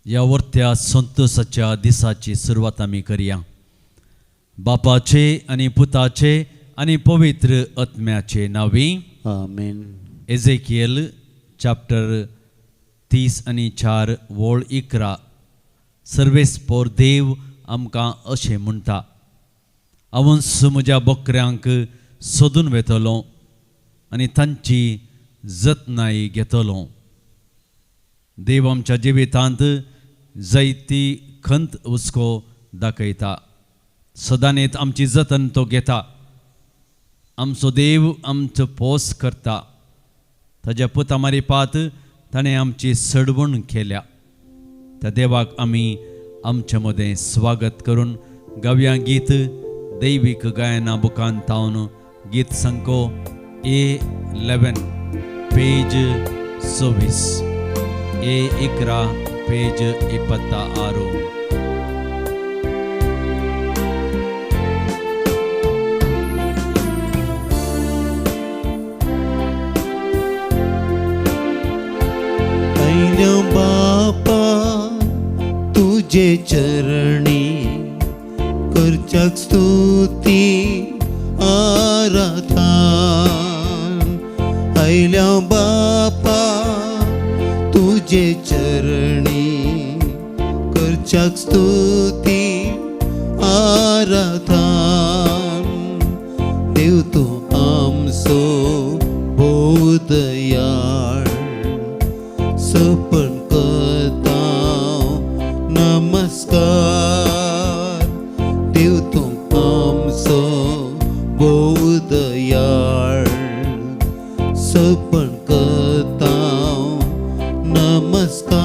ह्या वर्त्या संतोसाच्या दिसाची सुरवात आमी करया. बापाचे आनी पुताचे आनी पवित्र आत्म्याचे नांवी आमेन. एजेकियल चॅप्टर 34 वळ 11. सर्वेस्पोर देव आमकां अशें म्हणटा, हांवूच म्हज्या बकऱ्यांक सोदून वेतलो आनी तांची जतनाय घेतलो. देव आमच्या जिवितांत जायती खंत हुस्को दाखयता, सदांच आमची जतन तो घेता. आमचो देव आमचो पोस करता. ताज्या पुता मारिपात ताणें आमची सडवण केल्या. त्या देवाक आमी आमचे मदें स्वागत करून गावया गीत दैवीक गायना बुकान तावन गीत संको A11 page 24, A11 page 26. आयल्या बापा तुजे चरणी करच्याक स्तुती आराधन. आयल्या बापा तुजे चरणी करच्याक स्तुती आराधन. देव तूं आमचो भोव दयाळ, सपन करता नमस्कार. देव तूं आमचो भोव दयाळ, सपन करता नमस्कार.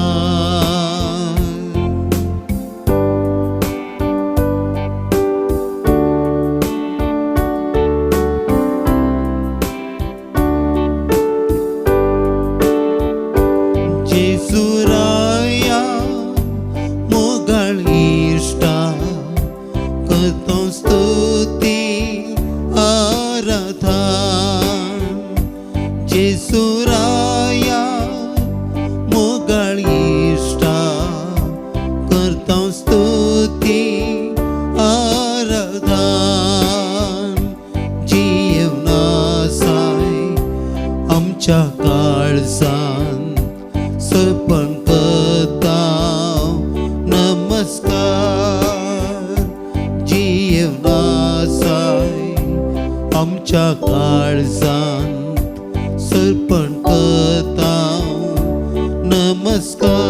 जेसुराया मोगाळ इश्टा करता स्तुती आराधन. जेसुराया मोगाळ इश्टा करता स्तुती आराधन. जिवनासाय आमच्या काळजान सपन करता नमस्कार. जिवनासाय आमच्या काळजान सर्पण करता नमस्कार.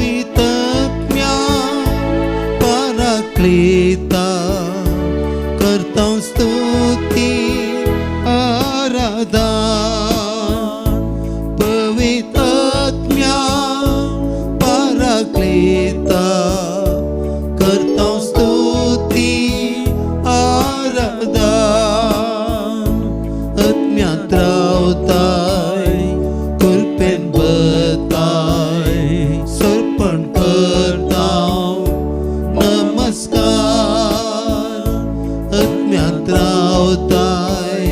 पवित्रत्म्या पराक्लिता करता स्तुती आराधन. पवित्रत्म्या पराक्लिता करता स्तुती आराधन. आत्म्यांत रावताय कृपेन बताय सर्पण करता नमस्कार. आत्म्यांत रावताय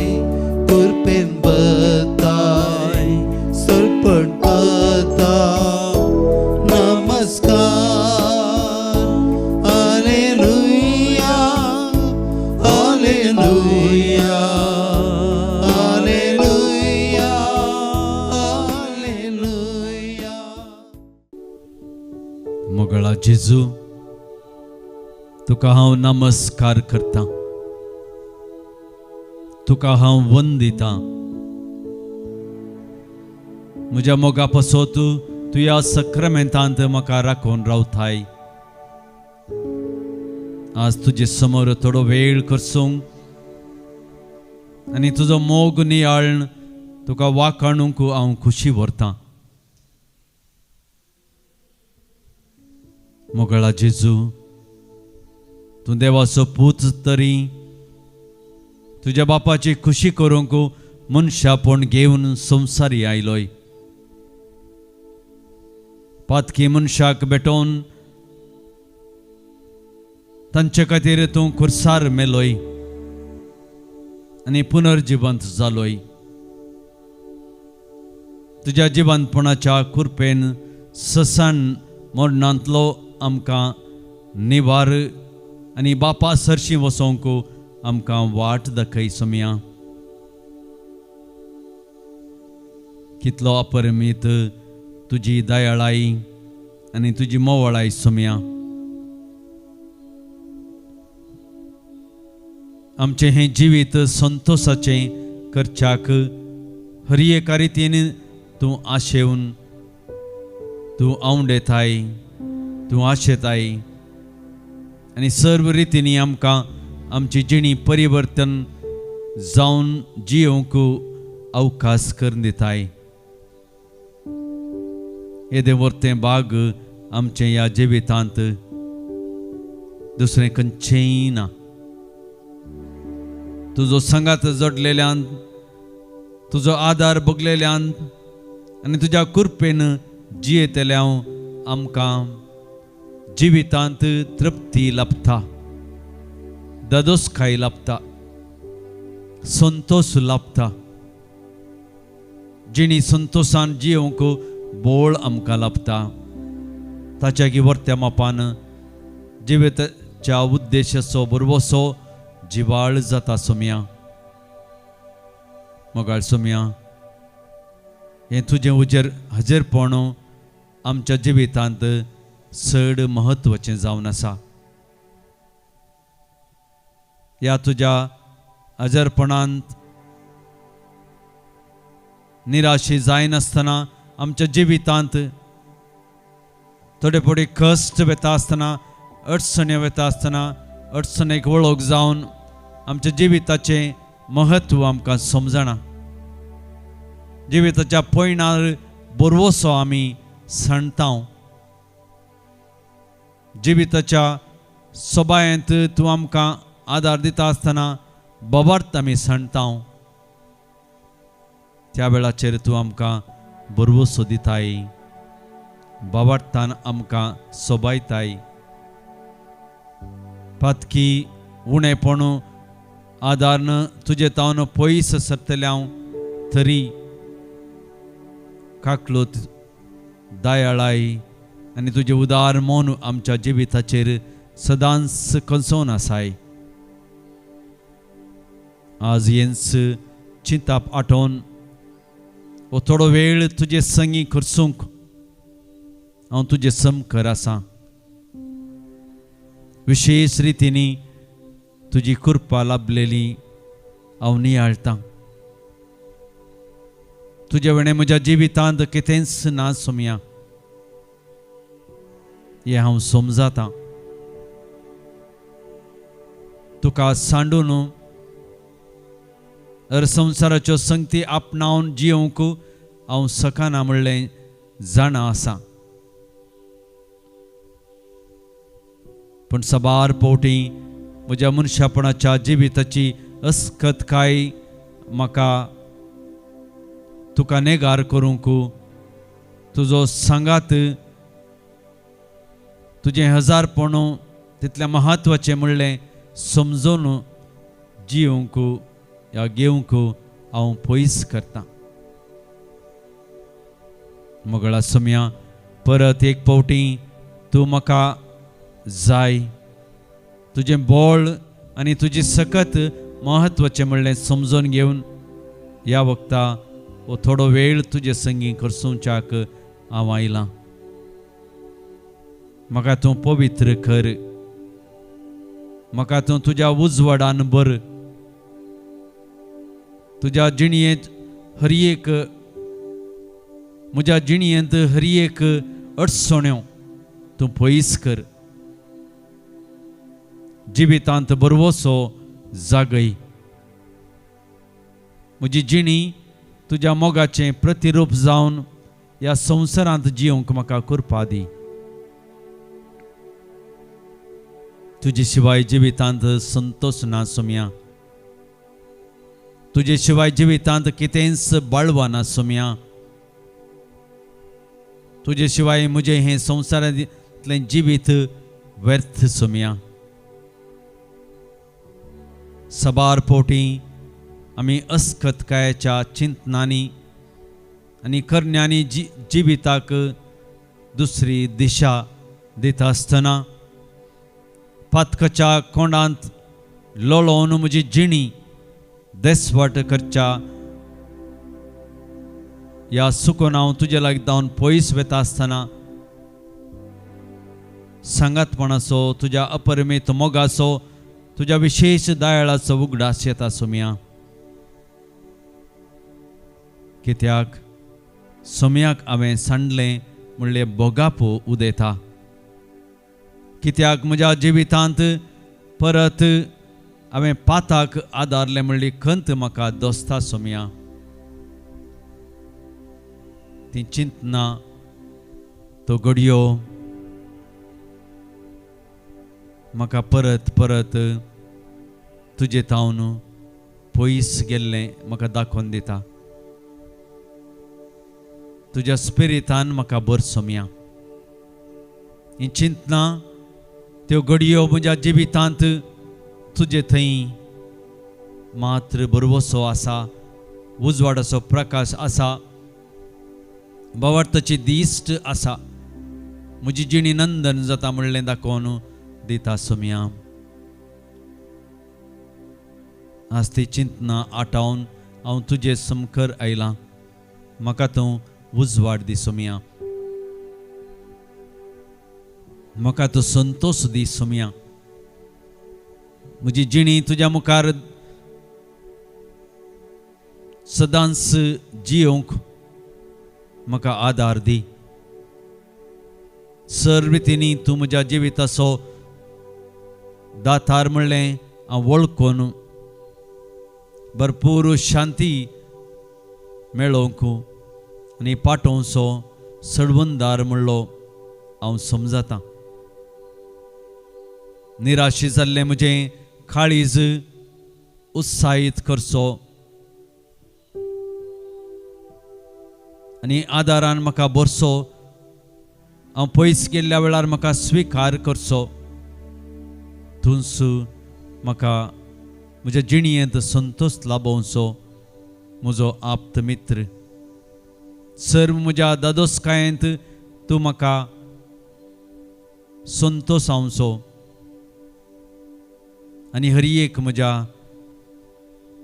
कृपेन बताय सर्पण करता नमस्कार. Hallelujah hallelujah hallelujah hallelujah. मोगळा जेजू, तुका हांव नमस्कार करता, तुका हांव वंदिता. म्हज्या मोगा पासत तुया सक्रमेंतांत म्हाका राखून रावताय. आज तुजे समोर थोडो वेळ करसूंक आनी तुजो मोग नियाळून तुका वाखाणूंक हांव खुशी व्हरतां. मोगळा जेजू, तूं देवाचो पूत तरी तुज्या बापाची खुशी करूंक मनशापण घेवन संवसारी आयलोय. पातकी मनशाक भेटोवन तांचे खातीर तूं खुर्सार मेलोय आनी पुनर्जिवंत जालोय. तुज्या जिवंतपणाच्या कृपेन ससान मरणांतलो आमकां निवार आनी बापा सरशी वसोंक आमकां वाट दाखय सोमया. कितलो अपरिमीत तुजी दयाळाय आनी तुजी मोवळाय सोमया. आमचें हें जिवीत संतोसाचें करच्याक हर एका रितीन तूं आशेवन तूं आवंडेताय, तूं आशेताय आनी सर्व रितींनी आमकां आमची जिणी परिवर्तन जावन जियोवंक अवकाश करून दिताय. येदें वर्तें बाग आमचें ह्या जिवितांत दुसरें खंयचेंय ना. तुजो सांगात जोडलेल्यान, तुजो आदार बगलेल्यान आनी तुज्या कृपेन जियेतल्या आमकां जिवितांत तृप्ती लाभता, दादोसकाय लाभता, संतोश लाभता. जिणी संतोशान जियोवंक बोळ आमकां लाभता. ताच्या की वर्त्या मापान जिविताच्या उद्देशाचो बरवसो जिवाळ जाता सोमया. मोगाळ सोमया, हें तुजें उजेर हजेरपण आमच्या जिवितांत चड म्हत्वाचें जावन आसा. ह्या तुज्या हजेरपणांत निराशी जायनासतना आमच्या जिवितांत थोडे थोडे कश्ट वेता आसतना, अडचण्यो वेता आसतना, अडचणेक वळख जावन आमच्या जिविताचें म्हत्व आमकां समजना. जिविताच्या पयणार बरवसो आमी सणता. जिविताच्या सोबायेंत तूं आमकां आदार दिता आसतना बोबार्त आमी सणता. त्या वेळाचेर तूं आमकां बरवसो दिताय, बाबार्थान आमकां सोबायताय. पातकी उणेपण आदारन तुजे तावन पयस सरतलें हांव तरी काकलूत दयाळाय आनी तुजें उदार मन आमच्या जिविताचेर सदांच कंसोवन आसाय. आज हेंच चिंताप आठोवन हो थोडो वेळ तुजे संगी खर्चूंक हांव तुजें समकर आसा. विशेश रितींनी तुजी कृपा लाभलेली हांव नियाळटां. तुजे वेणें म्हज्या जिवितांत कितेंच ना सोमया, हें हांव समजातां. तुका सांडून हर संवसाराच्यो संगती आपणावन जियोवंक हांव शकना म्हणलें जाणा आसा. पूण साबार फावटी म्हज्या मनशापणाच्या जिविताची अस्कतकाय म्हाका तुका नेगार करूंक, तुजो सांगात, तुजें हजारपण तितलें म्हत्वाचें म्हणलें समजून जियोवंक या घेवंक हांव पयस करतां. मोगळा सोमया, परत एक फावटी तूं म्हाका जाय. तुजें बळ आनी तुजी सकत म्हत्वाचें म्हणलें समजून घेवन ह्या वखता हो थोडो वेळ तुजे संगी खर्चोवच्याक हांव आयलां. म्हाका तूं पवित्र कर, म्हाका तूं तुज्या उजवाडान भर. तुज्या जिणयेंत हर एक, म्हज्या जिणयेंत हर एक अडचण्यो तूं पयस कर. जिवितांत बरवसो जागय. म्हजी जिणी तुज्या मोगाचें प्रतिरूप जावन ह्या संवसारांत जियोवंक म्हाका कृपा दी. तुजे शिवाय जिवितांत संतोश ना सोमया. तुजे शिवाय जिवितांत कितेंच बाळवा ना सोमया. तुजे शिवाय म्हजें हें संवसारांतलें जिवीत व्यर्थ सोमया. सबार पोटी आमी अस्कतकायेच्या चिंतनांनी आनी करण्यांनी जिविताक दुसरी दिशा दिता आसतना पातकाच्या कोंडांत लोळोवन म्हजी जिणी देसवाट करच्या ह्या सुकून हांव तुजे लागीं जावन पयस वता आसतना सांगातपणाचो तुज्या अपरिमेत मोगाचो तुज्या विशेश दयाळाचो उगडास येता सोम्या. कित्याक सोम्याक हांवें सांडलें म्हणलें भोगापो उदयता. कित्याक म्हज्या जिवितांत परत हांवें पाताक आदारलें म्हणली खंत म्हाका दोस्ता सोम्या. ती चिंतना तो घडयो म्हाका परत परत तुजे तावन पयस गेल्लें म्हाका दाखोवन दिता. तुज्या स्पिरितान म्हाका बर सोम्या. ही चिंतना त्यो घडयो म्हज्या जिवितांत तुजे थंय मात्र बरवसो आसा, उजवाडाचो प्रकाश आसा, भावार्थाची दिश्ट आसा, म्हजी जिणी नंदन जाता म्हणलें दाखोवन दिता सोम्या. आज ती चिंतना आटावन हांव तुजे समखर आयलां. म्हाका तूं उजवाड दी सोम्या, म्हाका तूं संतोश दी सोम्या. म्हजी जिणी तुज्या मुखार सदांच जियोवंक म्हाका आदार दी. सर्व रितींनी तूं म्हज्या जिविताचो दातार म्हणलें हांव वळखून भरपूर शांती मेळोवंक आनी पाटोवचो सडवंदार म्हणलो हांव समजतां. निराशी जाल्लें म्हजें काळीज उत्साहीत करचो आनी आदारान म्हाका भरसो. हांव पयस गेल्ल्या वेळार म्हाका स्विकार करचो. तूंच म्हाका म्हज्या जिणयेंत संतोश लाभोवचो म्हजो आप्त मित्र. सर्व म्हज्या दादोसकायेंत तूं म्हाका संतोश आवचो आनी हर एक म्हज्या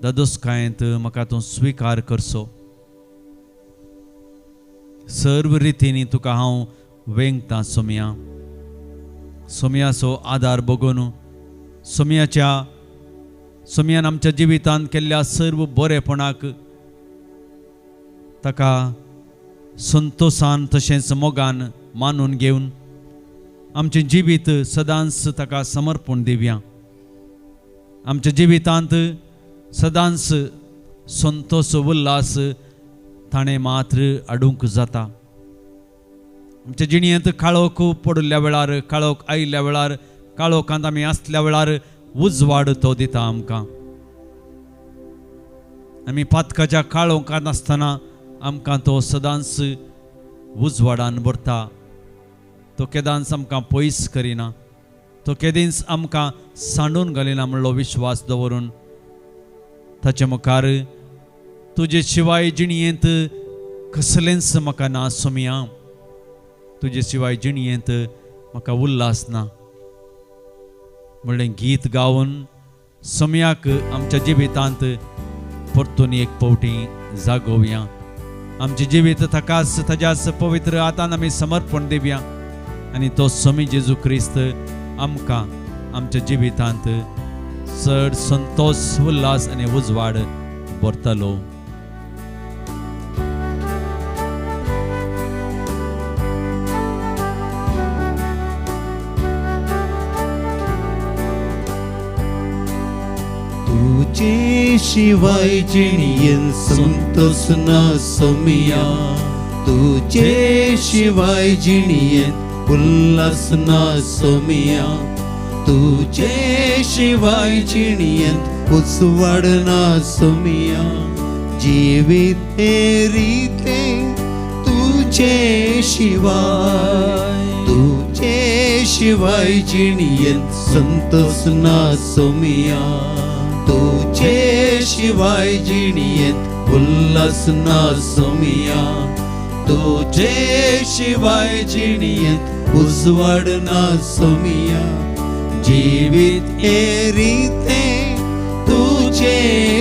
दादोसकायेंत म्हाका तूं स्विकार करचो. सर्व रितींनी तुका हांव वेंगता सोम्या. सोम्याचो आदार बगून सोम्याच्या सोम्यान आमच्या जिवितांत केल्ल्या सर्व बरेपणाक ताका संतोशान तशेंच मोगान मानून घेवन आमचें जिवीत सदांच ताका समर्पण दिवया. आमच्या जिवितांत सदांच संतोश उल्हास ताणें मात्र हाडूंक जाता. आमच्या जिणेंत काळोख पडिल्ल्या वेळार, काळोख आयिल्ल्या वेळार, काळोखांत आमी आसल्या वेळार उजवाड तो दिता आमकां. आमी पातकाच्या काळोखांत आसतना आमकां तो सदांच उजवाडान भरता. तो केदांच आमकां पयस करिना, तो केदींच आमकां सांडून घालिना म्हणलो विश्वास दवरून ताचे मुखार तुजे शिवाय जिणयेंत कसलेंच म्हाका ना सोम्या. तुजे शिवाय जिणयेंत म्हाका उल्हास ना म्हणलें गीत गावन सोम्याक आमच्या जिवितांत परतून एक फावटी जागोवया. आमचें जिवीत ताकाच ताज्याच पवित्र हातान आमी समर्पण दिवया आनी तो सोमी जेजू क्रिस्त आमकां आमच्या जिवितांत चड संतोश उल्हास आनी उजवाड भरतलो. तुझे शिवाय जिणयेन संतोष ना सोमिया. तुझे शिवाय जिणयेन उल्हास ना सोमिया. तुझे शिवाय जिणयेन उजवाड ना सोमिया. जिवीत हे रीते तुझे शिवाय, तुझे शिवाय जिणयेन संतोष ना सोमिया. तुजे शिवाय जिणयेंत उल्हास ना सोमिया, तुजे शिवाय जिणयेंत उजवाड ना सोमिया। जिवीत हे रिते तुजे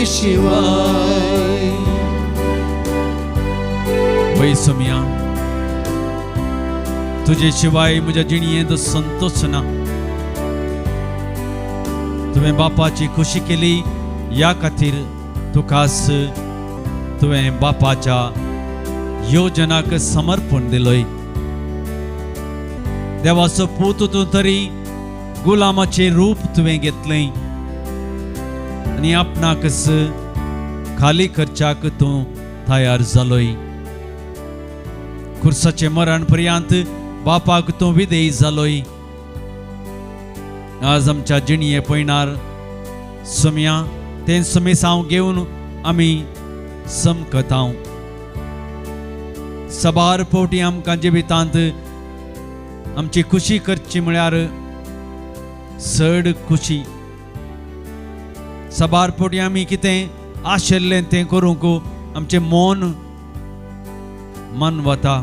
शिवाय। वय सोमया, तुजे शिवाय म्हज्या जिणयेंत संतोश ना। तुवें बापाची खुशी केली, ह्या खातीर तुकास तुवें बापाच्या योजनाक समर्पण दिलय। देवाचो पूत तूं तरी गुलामाचें रूप तुवें घेतलें आनी आपणाकच खाली करच्याक तूं तयार जालोय। खुर्साचें मरण पर्यंत बापाक तूं विधेयी जालोय। आज आमच्या जिणये पयणार सोमया तें समेसांव घेवन आमी समकतांव। सबार फावटी आमकां जिवितांत आमची खुशी करची म्हळ्यार चड खुशी। सबार फावटी आमी कितें आशिल्लें तें करूंक आमचें मन मन वता।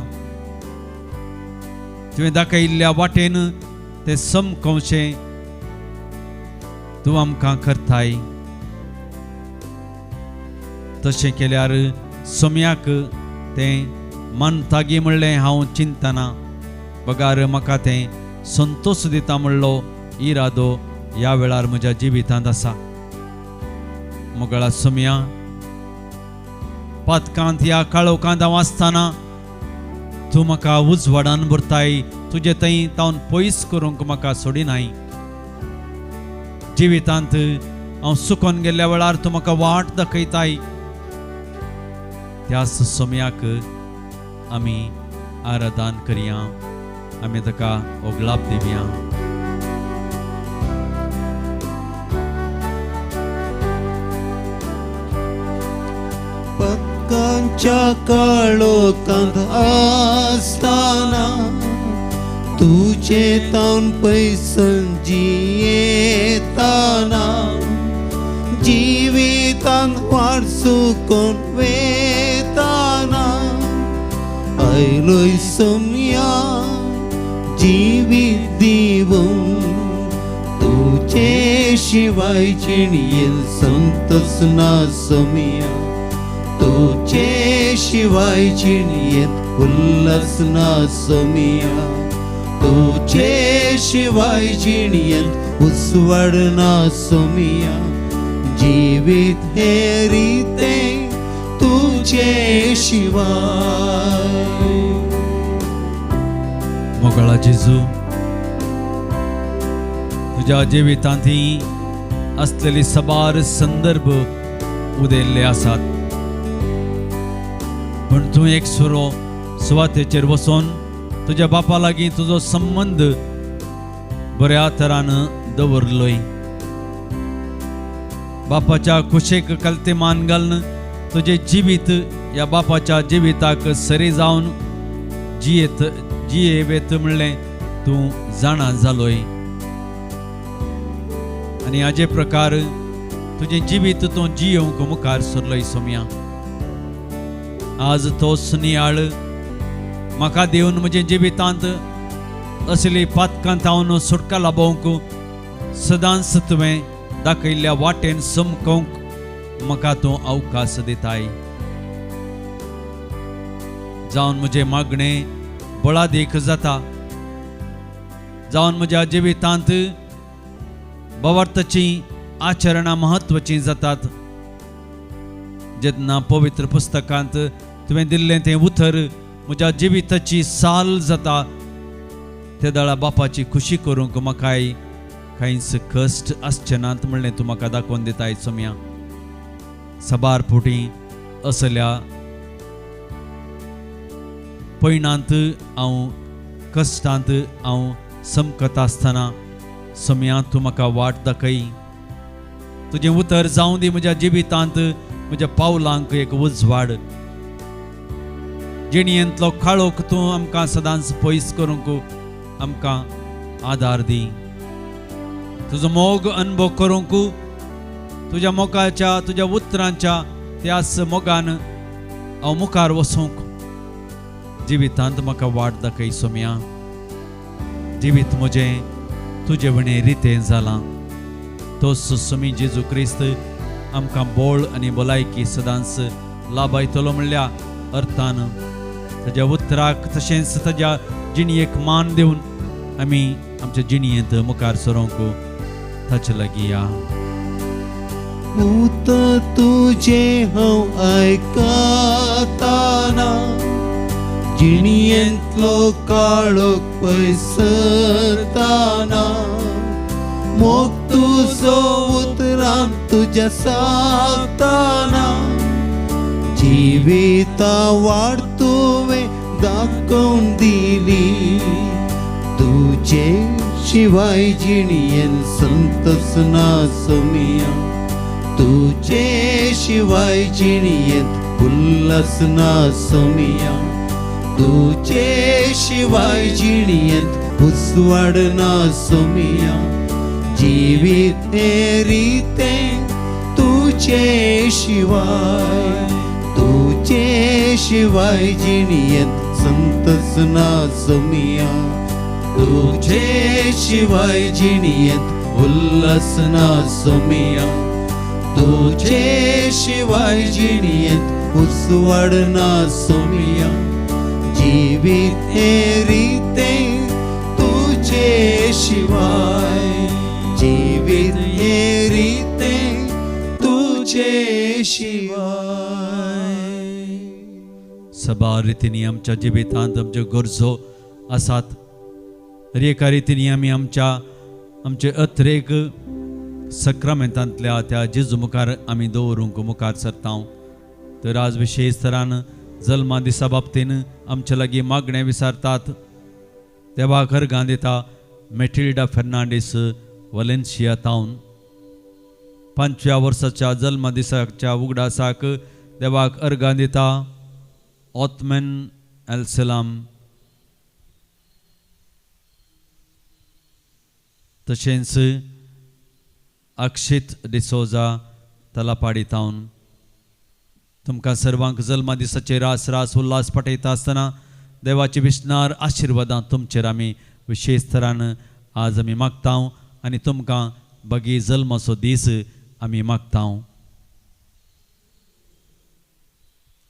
तुवें दाखयिल्ल्या वाटेन तें समकवचें तूं आमकां करताय। तशें केल्यार सोम्याक तें मानतागी म्हणलें हांव चिंतना, बगार म्हाका तें संतोश दिता म्हणलो इरादो ह्या वेळार म्हज्या जिवितांत आसा। मोगळा सोम्या, पातकांत ह्या काळोखांत हांव आसतना तूं म्हाका उजवाडान भरताय। तुजे थंय तावन पयस करूंक म्हाका सोडिनाय। जिवितांत हांव सुकोन गेल्ल्या वेळार तूं म्हाका वाट दाखयताय। त्याच सोम्याक आमी आराधन करया, आमी ताका ओगलाप दिवया। पक्कांच्या काळोखांत आसतना तुजे तावन पयसन जियेतना, जिवितांत वाट चुकोन वेताना आयलोय सोमया जिवीत दिवूंक। तुजे शिवाय जिणयेंत संतोश ना सोमया, तुजे शिवाय जिणयेंत उल्हास ना सोमया, तुजे शिवाय जिणयेंत उजवाड ना सोमया। जिवीत हे रिते तुजे शिवाय। मोगळा जेजू, तुज्या जिवितांत असलेले सबार संदर्भ उदेल्ले आसात, पूण तूं एक सुरो सुवातेचेर वचून तुज्या बापा लागीं तुजो संबंद बऱ्या तरान दवरलोय। बापाच्या खुशेक कलते मान घालून तुजें जिवीत ह्या बापाच्या जिविताक सरी जावन जियेत जियेवेत म्हणलें तूं जाणा जालोय। आनी हाजे प्रकार तुजें जिवीत तूं जियोवंक मुखार सरलोय सोमया। आज तो सुनियाळ म्हाका दिवन म्हजें जिवितांत असली पातकां तावन सुटका लाभोवंक सदांच तुवें दाखयल्ल्या वाटेन समकोवंक म्हाका तूं अवकाश दिताय। जावन म्हजें मागणें बळादीक जाता, जावन म्हज्या जिवितांत भावार्थाचीं आचरणां म्हत्वाचीं जातात। जेन्ना पवित्र पुस्तकांत तुवें दिल्लें तें उतर म्हज्या जिविताची साल जाता, ते दळा बापाची खुशी करूंक म्हाकाय कांयच कश्ट आसचे नात म्हणलें तूं म्हाका दाखोवन दिताय सोमया। सबार फावटी असल्या पयणांत हांव कश्टांत हांव समकता आसतना सोमया तूं म्हाका वाट दाखय। तुजें उतर जावं दी म्हज्या जिवितांत, म्हज्या पावलांक एक उजवाड। जिणयेंतलो काळोख तूं आमकां सदांच पयस करूंक आमकां आदार दी। तुजो मोग अनुभव करूंक तुज्या मोगाच्या तुज्या उतरांच्या त्याच मोगान हांव मुखार वचूंक जिवितांत म्हाका वाट दाखय सोम्या. जिवीत म्हजें तुजे वणे रितें जालां. तोच सोमी जेजू क्रिस्त आमकां बोळ आनी भलायकी सदांच लाभायतलो म्हणल्या अर्थान ताज्या उतराक तशेंच ताज्या जिणयेक मान दिवन आमी आमच्या जिणयेंत मुखार सरोंक ताचे लागीं या. उतर तुजें हांव आयकताना जिणयेंतलो काळोख पयसरताना मोग तुजो उतरान तुज्या सागताना जिविता वाड तुवें दाखोवन दिली तुजे शिवाय जिणयेन संतोष ना सोमिया तुजे शिवाय जिणयेंत उल्हास ना सोमिया तुजे शिवाय जिणयेंत उजवाड ना सोमिया जिवीत हें रितें तुजे शिवाय तुजे शिवाय जिणयेंत संतोष ना सोमिया तुजे शिवाय जिणयेंत उल्हास ना सोमिया तुजे शिवाय जिणयेंत उजवाड ना सोमिया जिवीत हें रितें तुजे शिवाय जिवीत हें रितें तुजे शिवाय. सबार रितींनी आमच्या जिवितांत आमच्यो गरजो आसात. हर एका रितींनी आमी आमच्या आमचे अत्रेक सक्रामेंतांतल्या त्या जेजू मुखार आमी दवरूंक मुखार सरता. तर आज विशेश तरान जल्मा दिसा बाबतीन आमच्या लागीं मागणें विसारतात. देवाक अर्गां दिता मेटिल्डा फेर्नांडीस वलेन्शिया तावन 5व्या वर्साच्या जल्मा दिसाच्या उगडासाक देवाक अर्गां दिता ओथमॅन एलसलाम. तशेंच अक्षीत डिसोजा तलापाडी तावन तुमकां सर्वांक जल्मा दिसाचे रास रास उल्हास पाठयता आसतना देवाचे विश्नार आशिर्वादां तुमचेर आमी विशेश तरान आज आमी मागता आनी तुमकां बगी जल्माचो दीस आमी मागता.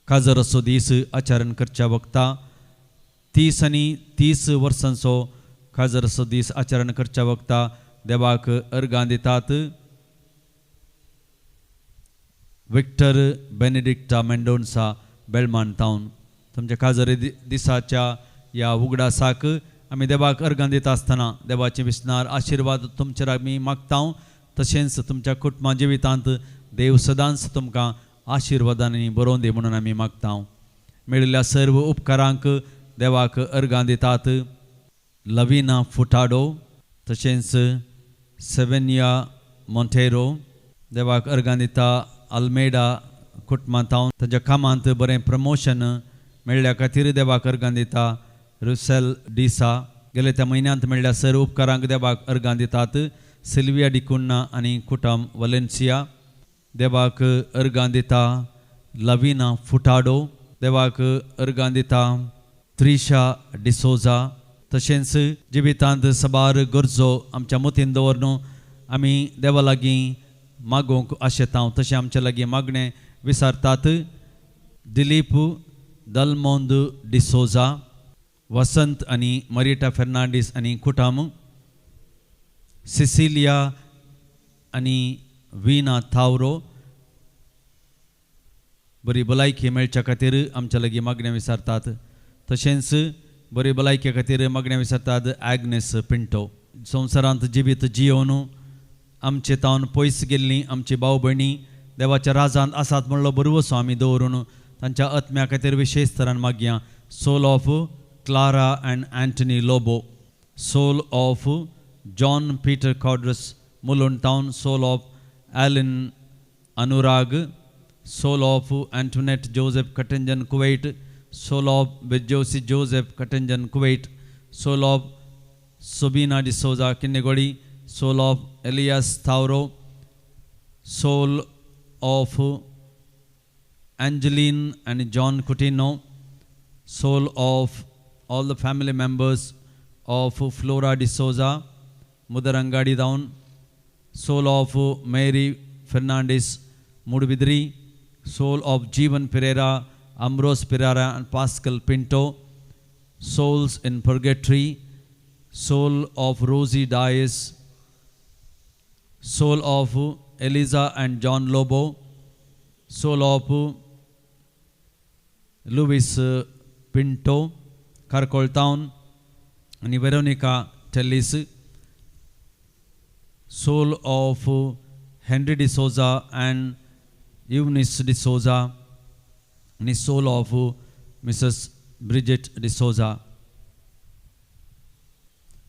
काजराचो दीस आचरण करच्या वखता 30 आनी 30 वर्सांचो काजराचो दीस आचरण करच्या वखता देवाक अर्गां दितात विक्टर बेनेडिक्टा मेंडोन्सा बेलमान तावन. तुमच्या काजरे दिसाच्या ह्या उगडासाक आमी देवाक अर्गां दिता आसतना देवाचे विस्नार आशिर्वाद तुमचेर आमी मागता. तशेंच तुमच्या कुटुंबा जिवितांत देव सदांच तुमकां आशिर्वादांनी बरोवन दी म्हणून आमी मागता. मेळिल्ल्या सर्व उपकारांक देवाक अर्गां दितात लवीना फुटाडो तशेंच सेवेनिया मोंटेरो देवाक अर्गां दिता आल्मेडा कुटुंबांत ताच्या कामांत बरें प्रमोशन मेळ्ळ्या खातीर देवाक अर्गां दिता रुसेल डिसा. गेले त्या म्हयन्यांत मेळ्ळ्या सर्व उपकारांक देवाक अर्गां दितात सिल्विया डिकुन्ना आनी कुटम वलेन्सिया देवाक अर्गां दिता लवीना फुटाडो देवाक अर्गां दिता त्रिशा डिसोजा. तशेंच जिवितांत सबार गरजो आमच्या मतीन दवर आमी देवा लागीं मागोवंक आशेता तशें आमच्या लागीं मागणें विसारतात दिलीप दलमोंद डिसोजा वसंत आनी मरिटा फेर्नांडीस आनी कुटाम सिसिलिया आनी वीना थावरो बरी भलायकी मेळच्या खातीर आमच्या लागीं मागणें विसारतात. तशेंच बरी भलायके खातीर मागणें विसारतात आग्नेस पिंटो. संवसारांत जिवीत जियोवन आमचे तावन पयस गेल्लीं आमची भाव भयणी देवाच्या राजांत आसात म्हणलो बरवसो आमी दवरून तांच्या आत्म्या खातीर विशेश तरान मागया. Soul of Clara and Antony Lobo, soul of John Peter Quadros Mulund town, soul of Alin Anurag, soul of Antoinette Joseph Kattanjan Kuwait, soul of Bejosi Joseph Kattanjan Kuwait, soul of Sobina D'Souza Kinnigoli, soul of Elias Thauro Soul of Angeline and John Coutinho, soul of all the family members of Flora D'Souza, Mother Angadi Down, soul of Mary Fernandez Mudbidri, soul of Jeevan Pereira, Ambrose Pereira and Pascal Pinto, souls in purgatory, soul of Rosie Dias, soul of Eliza and John Lobo, soul of Louis Pinto, Karkol Town, and Veronica Tellis, soul of Henry D'Souza and Eunice D'Souza, and soul of Mrs. Bridget D'Souza.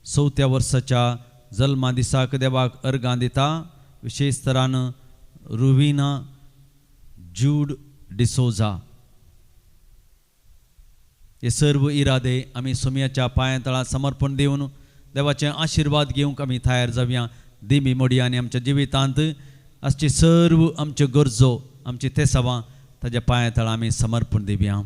चवथ्या वर्साच्या जल्मा दिसाक देवाक अर्गां दिता, विशेष तरान रुविना जूड डिसोजा. हे सर्व इरादे आमी सोमयाच्या पांया तळा समर्पण दिवन देवाचे आशिर्वाद घेवंक आमी तयार जावया. दिमी मोडया आनी आमच्या जिवितांत आसची सर्व आमच्यो गरजो, आमची तेसावां ताज्या पांया तळा आमी समर्पण दिवया.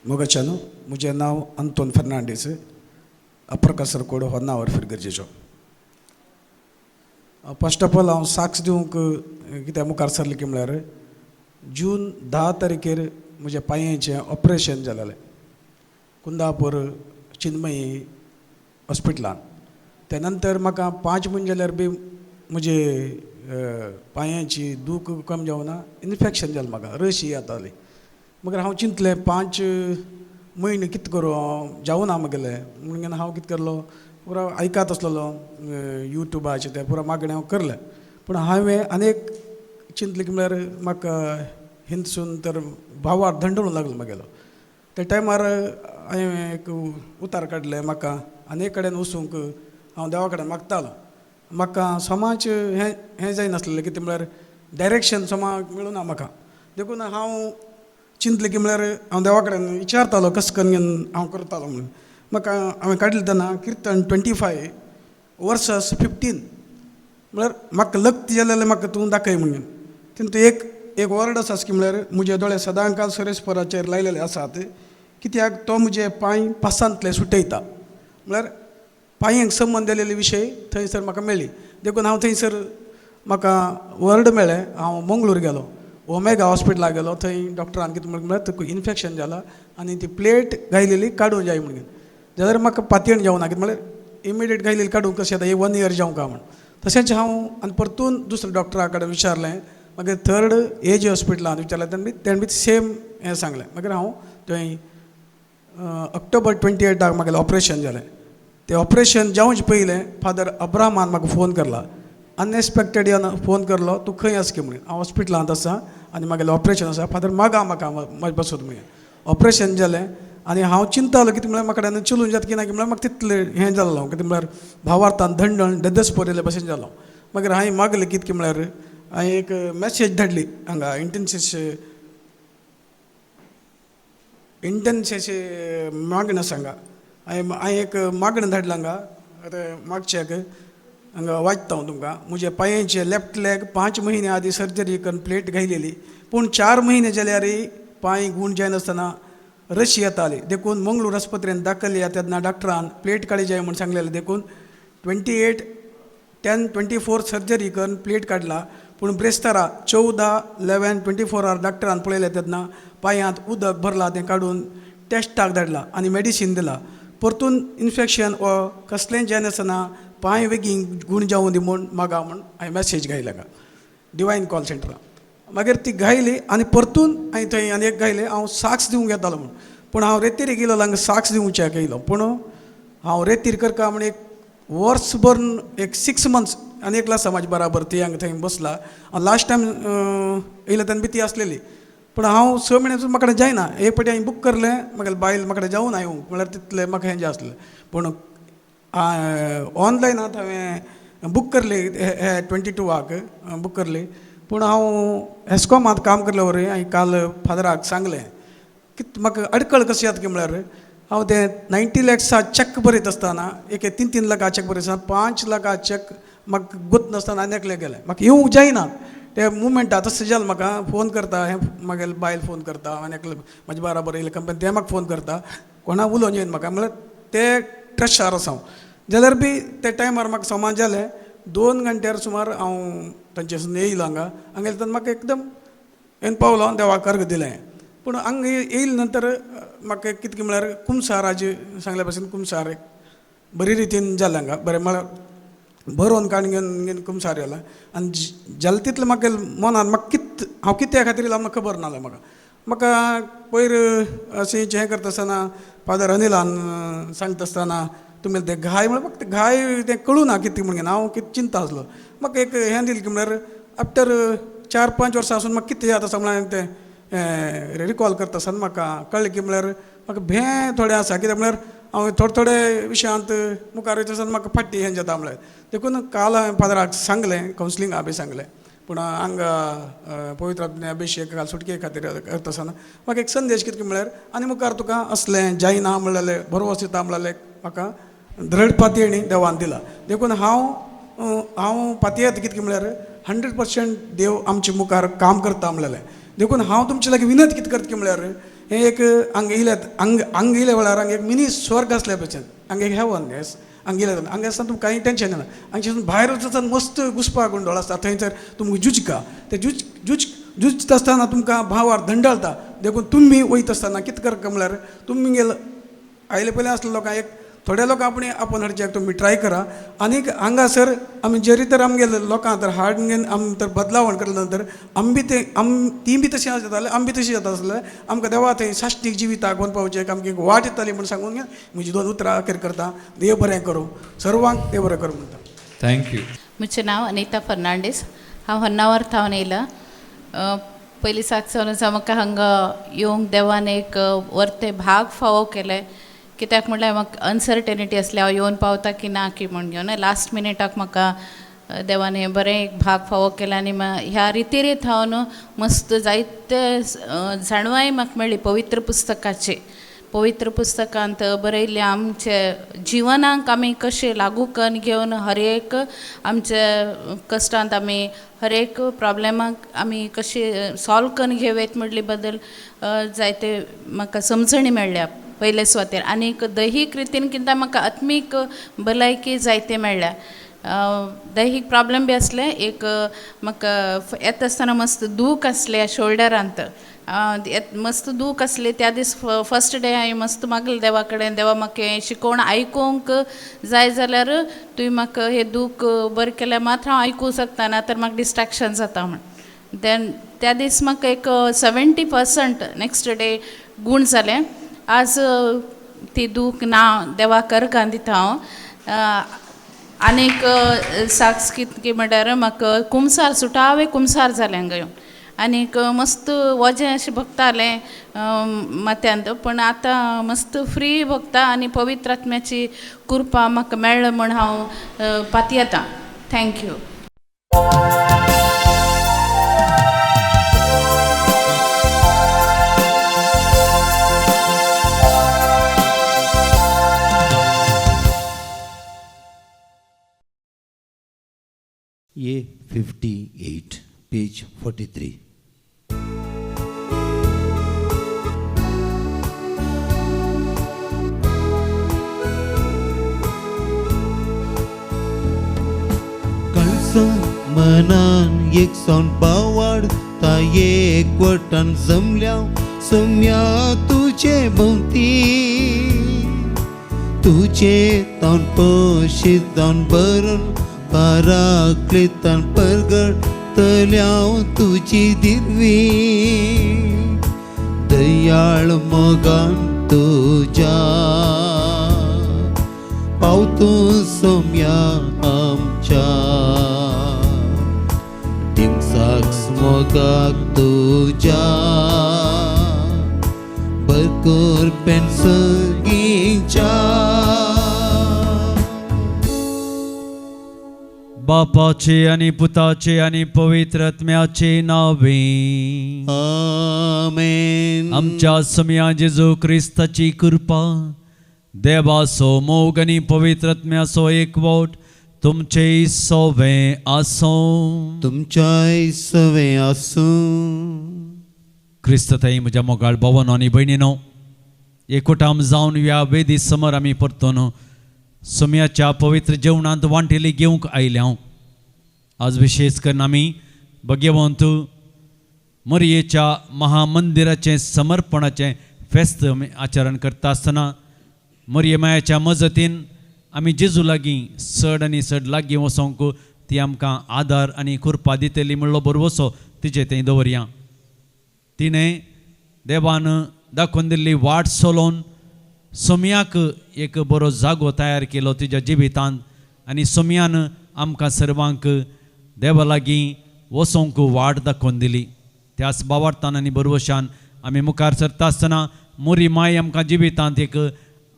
मोगाच्यानो, म्हजें नांव अंतोन फर्नांडीस, अपर कासरकोड होन्नावर फिरगर्जेचो. फर्स्ट ऑफ ऑल हांव साक्ष दिवंक कित्याक मुखार सरलें की म्हळ्यार जून 10 तारखेर म्हज्या पांयांचें ऑपरेशन जालेलें कुंदापूर चिन्मयी हॉस्पिटलान. त्या नंतर म्हाका 5 म्हयने जाल्यार बी म्हजे पांयांची दूख कम जावना, इन्फेक्शन जालें म्हाका, रशी येताली. मगीर हांव चिंतलें 5 म्हयने कितें करूं, हांव जावना म्हगेलें म्हणून हांव कितें करलो, पुरा आयकत आसलेलो युट्यूबाचेर तें पुरा मागणें हांव करलें. पूण हांवें आनी एक चिंतलें की म्हळ्यार म्हाका हिंदसून तर भावार धंडळूंक लागलो म्हगेलो. त्या टायमार हांवें एक उतार काडलें, म्हाका आनी एक कडेन वचूंक हांव देवा कडेन मागतालो. म्हाका समाज हें हें जायनासलें, कितें म्हळ्यार डायरेक्शन समाज मेळुना म्हाका. देखून हांव चिंतलें की म्हळ्यार हांव देवा कडेन विचारतालो कशें करून हांव करतालो म्हणून. म्हाका हांवें काडलें तेन्ना किर्तन 25 वर्सस 15 म्हळ्यार म्हाका लक्त जालें म्हाका तूं दाखय म्हणून. तितून एक एक वर्ड आसा की म्हळ्यार म्हजे दोळे सदांकाल सुरेशपराचेर लायलेले आसात, कित्याक तो म्हजे पांय पासांतले सुटयता. म्हळ्यार पांयांक संबंद दिलेले विशय थंयसर म्हाका मेळ्ळी. देखून हांव थंयसर म्हाका वर्ड मेळ्ळें, हांव मंगळूर गेलो, ओमेगा हॉस्पिटलाक गेलो. थंय डॉक्टरान कितें म्हळ्यार तुका इन्फेक्शन जालां आनी ती प्लेट घायलेली काडूंक जाय म्हणून. जाल्यार म्हाका पातयेण जावना, कितें म्हळ्यार इमिडिएट घायलेली काडूंक कशें आतां 1 इयर जावंक म्हण. तशेंच हांव आनी परतून दुसऱ्या डॉक्टरा कडेन विचारलें, मागीर थर्ड एजी हॉस्पिटलान विचारलें, तेणें बी सेम हें सांगलें. मागीर हांव थंय ऑक्टोबर 28 म्हागेलें ऑपरेशन जालें. तें ऑपरेशन जावचे पयलें फादर अब्राहमान म्हाका फोन करला, अनएक्सपेक्टेड येवन फोन करलो, तूं खंय आसा की म्हणून. हांव हॉस्पिटलांत आसा आनी म्हागेलें ऑपरेशन आसा, फादर मागा म्हाका म्हाजे बसत म्हणून. ऑपरेशन जालें आनी हांव चिंतालो कितें म्हळ्यार म्हाका कडेन चलून जाता की ना की म्हळ्यार म्हाका तितलें हें जाल्लो, कितें म्हळ्यार भावार्थान धंडण डेदस्पोर भशेन जालो. मागीर हांवें मागलें कितें की म्हळ्यार हांवें एक मॅसेज धाडली हांगा इंटन्सेस मागणें आसा हांगा. हांवें एक मागणें धाडलां हांगा, आतां मागच्याक हांगा वाचता हांव तुमकां. म्हज्या पांयांचे लेफ्ट लेग 5 म्हयने आदी सर्जरी करून प्लेट घायलेली, पूण 4 म्हयने जाल्यार पांय गूण जायनासतना रशी येताली. देखून मंगळूर आस्पत्रेन दाखयली तेन्ना डॉक्टरान प्लेट काडली जाय म्हूण सांगलेलें. देखून 28/10/24 सर्जरी करून प्लेट काडला, पूण ब्रेस्तारा 14/11/24 डॉक्टरान पळयलें तेन्ना पांयांत उदक भरलां, तें काडून टेस्टाक धाडला आनी मेडिसीन दिलां. परतून इन्फेक्शन वा कसलेंय जायनासतना पांय बेगीन गूण जावूं दी म्हूण मागा म्हूण हांवें मॅसेज घायला डिवायन कॉल सेंटरान. मागीर ती गायली आनी परतून हांवें थंय आनी एक गायलें हांव साक्ष दिवंक येतालो म्हूण पूण हांव रेतीर गेलो हांगा साक्ष दिवच्याक येयलो पूण हांव रेतीर करका म्हण एक वर्सभर एक 6 मंथ्स आनी एकलो आसा म्हाजे बराबर ती हांगा थंय बसला लास्ट टायम येयले तेन्ना बी ती आसलेली पूण हांव 6 म्हयन्यां म्हाका जायना एक फावटी हांवें बूक करलें म्हागेले बायल म्हाका जावं ना येवंक म्हळ्यार तितलें म्हाका हें जें आसलें पूण ऑनलायनात हांवें बूक करली हे 22 बूक करली पूण हांव एस्कॉमांत काम करले वरवीं हांवें काल फादराक सांगलें कित म्हाका अडकळ कशी जाता की म्हळ्यार हांव तें 90 लॅक्सा चॅक बरयता आसतना एक 3-3 लाखा चॅक बरयता आसतना 5 लाखा चॅक म्हाका गोत नासतना आनी एकलें गेलें म्हाका येवंक जायना ते मुवमेंटा तशें जालें म्हाका फोन करता हें म्हागेले बायल फोन करता आनी एकले म्हाजे बराबर येयले कंपनी ते म्हाका फोन करता कोणा उलोवन येयन म्हाका म्हळ्यार ते ट्रस्टार आसा हांव जाल्यार बी ते टायमार म्हाका समाज जालें 2 घंट्यार सुमार हांव तांचे येयलो हांगा हांगा येयले तेन्ना म्हाका एकदम येवन पावलो देवाक अर्ग दिलें पूण हांगा येयले नंतर म्हाका कितें म्हळ्यार कुमसाराजे सांगल्या भाशेन कुमसार एक बरी रितीन जालें हांगा बरें म्हळ्यार बरोवन काडून घेवन घेवन कुमसार जालें आनी जालें तितलें म्हाका मनान म्हाका कित हांव कित्या खातीर येयला म्हाका खबर नासलें म्हाका म्हाका पयर अशें हें करता आसतना फादर अनिलान सांगता आसतना तुमी ते घाय म्हळ्यार फक्त घाय तें कळूं ना कितें म्हणून हांव कितें चिंता आसलो म्हाका एक हें दिलें की म्हळ्यार आफ्टर 4-5 वर्सां आसून म्हाका कितें याद आसा म्हळ्यार तें रिकॉल करता आसतना म्हाका कळ्ळें की म्हळ्यार म्हाका भें थोडें आसा कित्याक म्हळ्यार हांव थोडे थोडे विशयांत मुखार वयता आसतना म्हाका फाटी हें जाता म्हळ्यार देखून काल हांवें फादराक सांगलें कावन्सिलिंगा बी सांगलें पूण हांगा पवित्र अभिशेक काल सुटके खातीर करता आसतना म्हाका एक संदेश कितें म्हळ्यार आनी मुखार तुका असलें जायना म्हणलें भरवंस दिता म्हणलें म्हाका दृढ पातयेणी देवान दिला देखून हांव हांव पातयेत कितें म्हळ्यार 100% देव आमचे मुखार काम करता म्हणलें देखून हांव तुमचे लागीं विनंती कितें करता की म्हळ्यार हें एक हांगा येयल्यात हांगा हांगा येयल्या वेळार हांगा एक मिनी स्वर्ग आसल्या भशेन हांगा एक हेवन येस हांगा येयल्या हांगा आसतना तुमकां कांय टेंशन येना हांगच्यान भायर वचत मस्त घुसपा गोंदळ आसता थंयसर तुमकां झुजका ते झुज झुज झुजता आसतना तुमकां भावार धंडळता देखून तुमी वयता आसतना कितें करता म्हळ्यार तुमी गेल आयले पयलीं आसले लोकांक एक थोड्या लोकां आपणे आपोवन हाडच्याक तुमी ट्राय करा आनीक हांगासर आमी जरी तर आमगेले लोकां तर हाड आमी तर बदलावण केले नंतर आमी बी ते आम ती बी तशी जाताले आमी बी तशी जाता आसले आमकां देवा थंय साश्टीक जिविताक वचून पावचें आमकां एक वाट येताली म्हूण सांगून म्हजी 2 उतरां अखेर करता देव बरें करूं सर्वांक देव बरें करूं म्हणटा. Thank you. म्हजें नांव अनिता फर्नांडीस हांव होन्नावर थावन येयलां. पयलीं साक सावन आसा म्हाका हांगा येवंक देवान एक वर्ते भाग फावो केलें कित्याक म्हळ्यार म्हाका अनसर्टेनिटी आसली हांव येवन पावता की ना की म्हूण घेवन लास्ट मिनिटाक म्हाका देवान हें बरें एक भाग फावो केलें आनी ह्या रितीर थावन मस्त जायते जाणवाय म्हाका मेळ्ळी पवित्र पुस्तकाची. पवित्र पुस्तकांत बरयल्लें आमचे जिवनाक आमी कशें लागू करून घेवन हर एक आमचे कश्टांत आमी हर एक प्रोब्लेमाक आमी कशें सॉल्व करून घेवयत म्हणले बद्दल जायते म्हाका समजणी मेळ्ळ्या पयले सुवातेर. आनीक दैहीक रितीन कितें म्हाका आत्मीक भलायकी जायते मेळ्ळ्या. दैहीक प्रोब्लेम बी आसले एक म्हाका येता आसतना मस्त दूख आसलें शोल्डरांत मस्त दूख आसली त्या दीस फर्स्ट डे हांवें मस्त मागलें देवा कडेन देवा म्हाका हें शिकोवण आयकूंक जाय जाल्यार तुवें म्हाका हें दूख बरें केल्यार मात्र हांव आयकूंक शकता ना तर म्हाका डिस्ट्रेक्शन जाता म्हण. देन त्या दीस म्हाका एक 70% नेक्स्ट डे गूण जालें. आज ती दूख ना देवा करकान दिता हांव. आनीक साक्ष कितें म्हणल्यार म्हाका कुमसार सुटावे कुमसार जालें हांगा येवन आनीक मस्त वजें अशें भोगतालें माथ्यांत पूण आतां मस्त फ्री भोगता आनी पवित्र आत्म्याची कृपा म्हाका मेळ्ळा म्हूण हांव पातयेतां. Thank you. A 58, page 43. Kalasa मनान एक सौन पावाड ता एक वटान जमल्या सम्या तुझे भोंवती तुझे तान पोशितान भरून पराक्लितान परगट मागतल्या तुजी दिरवी दयाळ मोगान तुज्या पावतूं सोम्या आमच्या दिमसाक मोगाक तुज्या बरकोर पेन्सगीच्या. बापाचे आनी पुताचे आनी पवित्र आत्म्याचे नावे आमेन. आमच्या समया जेजू क्रिस्ताची कृपा, देवाचो मोग आनी पवित्र आत्म्याचो एकवट तुमचे सोवे आसूं. तुमच्याय सवे आसूं. क्रिस्त ताई म्हज्या मोगाळ भावानो आनी भयणीनो, एकवटाम जावन ह्या वेदी समर आमी परतून सोम्याच्या पवित्र जेवणांत वांटेली घेवंक आयल्या हांव. आज विशेष करून आमी भगवंत मरियेच्या महामंदिराचें समर्पणाचें फेस्त आमी आचरण करता आसतना मरिये मायाच्या मजतीन आमी जेजू लागीं चड आनी चड लागीं वचोंक ती आमकां आदार आनी कृपा दितली म्हणलो भरवसो तिचे थंय दवरया. तिणें देवान दाखोवन दिल्ली वाट चलोवन सोम्याक एक बरो जागो तयार केलो तिज्या जिवितांत आनी सोम्यान आमकां सर्वांक देवा लागीं वचोंक वाट दाखोवन दिली. त्याच बावार्थान आनी बरवशान आमी मुखार सरता आसतना मोरी माय आमकां जिवितांत एक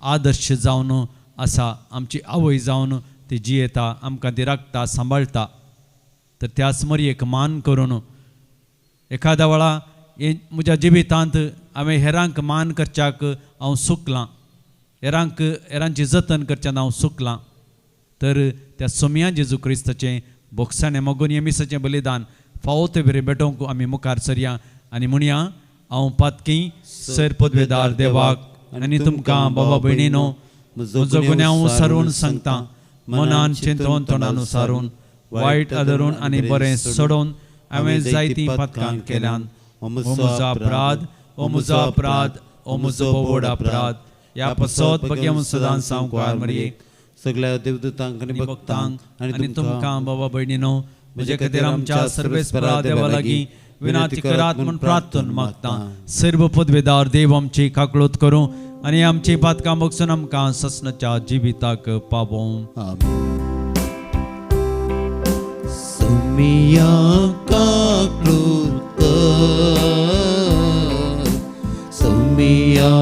आदर्श जावन आसा, आमची आवय जावन ती जियेता, आमकां ती राखता, सांबाळटा. तर त्याच मोरयेक मान करून एखाद्या वेळा म्हज्या जिवितांत हांवें हेरांक मान करच्याक हांव चुकलां, हेरांक हेरांची जतन करच्याक हांव चुकलां, तर त्या सोम्या जेजू क्रिस्ताचें भोगसाणें मोगून मिसाचें बलिदान फावो ते बरें भेटोवंक आमी मुखार सरया आनी म्हणया, हांव पातकी सर पदवेदार देवाक आनी तुमकां बाबा भयणीनो म्हजो गुन्यांव सारून सांगता, मनान चिंतून तोंडान सारून वायट आदरून आनी बरें सोडून हांवें जायतीं पातकां केल्यान. ओ म्हजो अपराध, ओ म्हजो अपराध, ओ म्हजो व्हड अपराध. ह्या पसत भगवंत सदां सावकार मरये सगळ्या देवदूतांक आनी भक्तांक आनी तुमकां बाबा भयणीनो म्हजे खातीर आमच्या सर्वेस्परा देवा लागीं विनंती करात म्हूण प्रार्थना मागता. सर्व पदवेदार देव आमची काकळूत करूं आनी आमची पातकां बगसून आमकां ससनाच्या जिविताक पावोवं. सोमिया काकळूत कर, सोमिया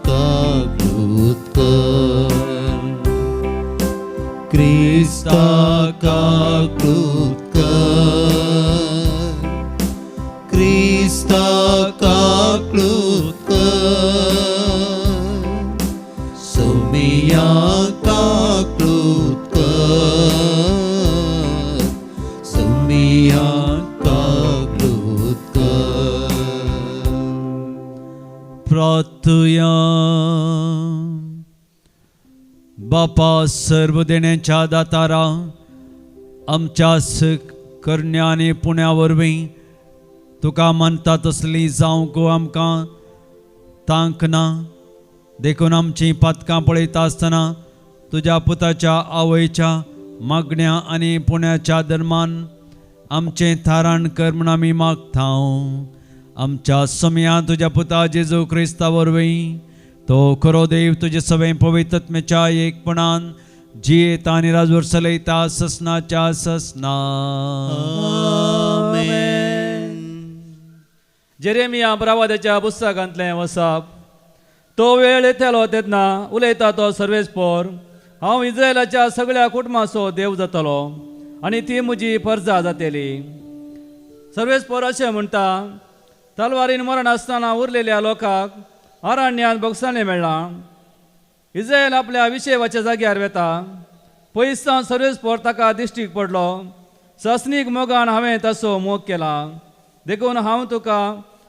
काकळूत कर, क्रिस्ता काकळूत कर, क्रिस्ता काकळूत कर, सोमिया काकळूत कर, सोमिया काकळूत कर. प्रार्थुया. बापा सर्व देण्याच्या दातारा, आमच्या करण्या आनी पुण्या वरवीं तुका मानता तसली जावंक आमकां तांक ना, देखून आमचीं पातकां पळयता आसतना तुज्या पुताच्या आवयच्या मागण्या आनी पुण्याच्या धर्मान आमचें थाराण कर म्हूण आमी मागता. आमच्या समया तुज्या पुता जेजू क्रिस्ता वरवीं तो खरो देव तुजे सगळें पवित्र आत्म्याच्या एकपणान जियेता आनी राजवर चलयता ससनाच्या ससना. आमेन. जेरेमिया प्रवादाच्या पुस्तकांतलें वसाप. तो वेळ येतलो तेन्ना उलयता तो सर्वेस्पोर, हांव इस्रायलाच्या सगळ्या कुटुंबाचो देव जातलो आनी ती म्हजी परजा जातली. सर्वेस्पोर अशें म्हणटा, तलवारीन मरण आसतना उरलेल्या लोकांक अरण्यांत भोगसाणें मेळ्ळां. इस्रायल आपल्या विशेवाच्या जाग्यार वेता, पयस सावन सर्वेस्पोर ताका दिश्टीक पडलो. ससनीक मोगान हांवें ताचो मोग केला, देखून हांव तुका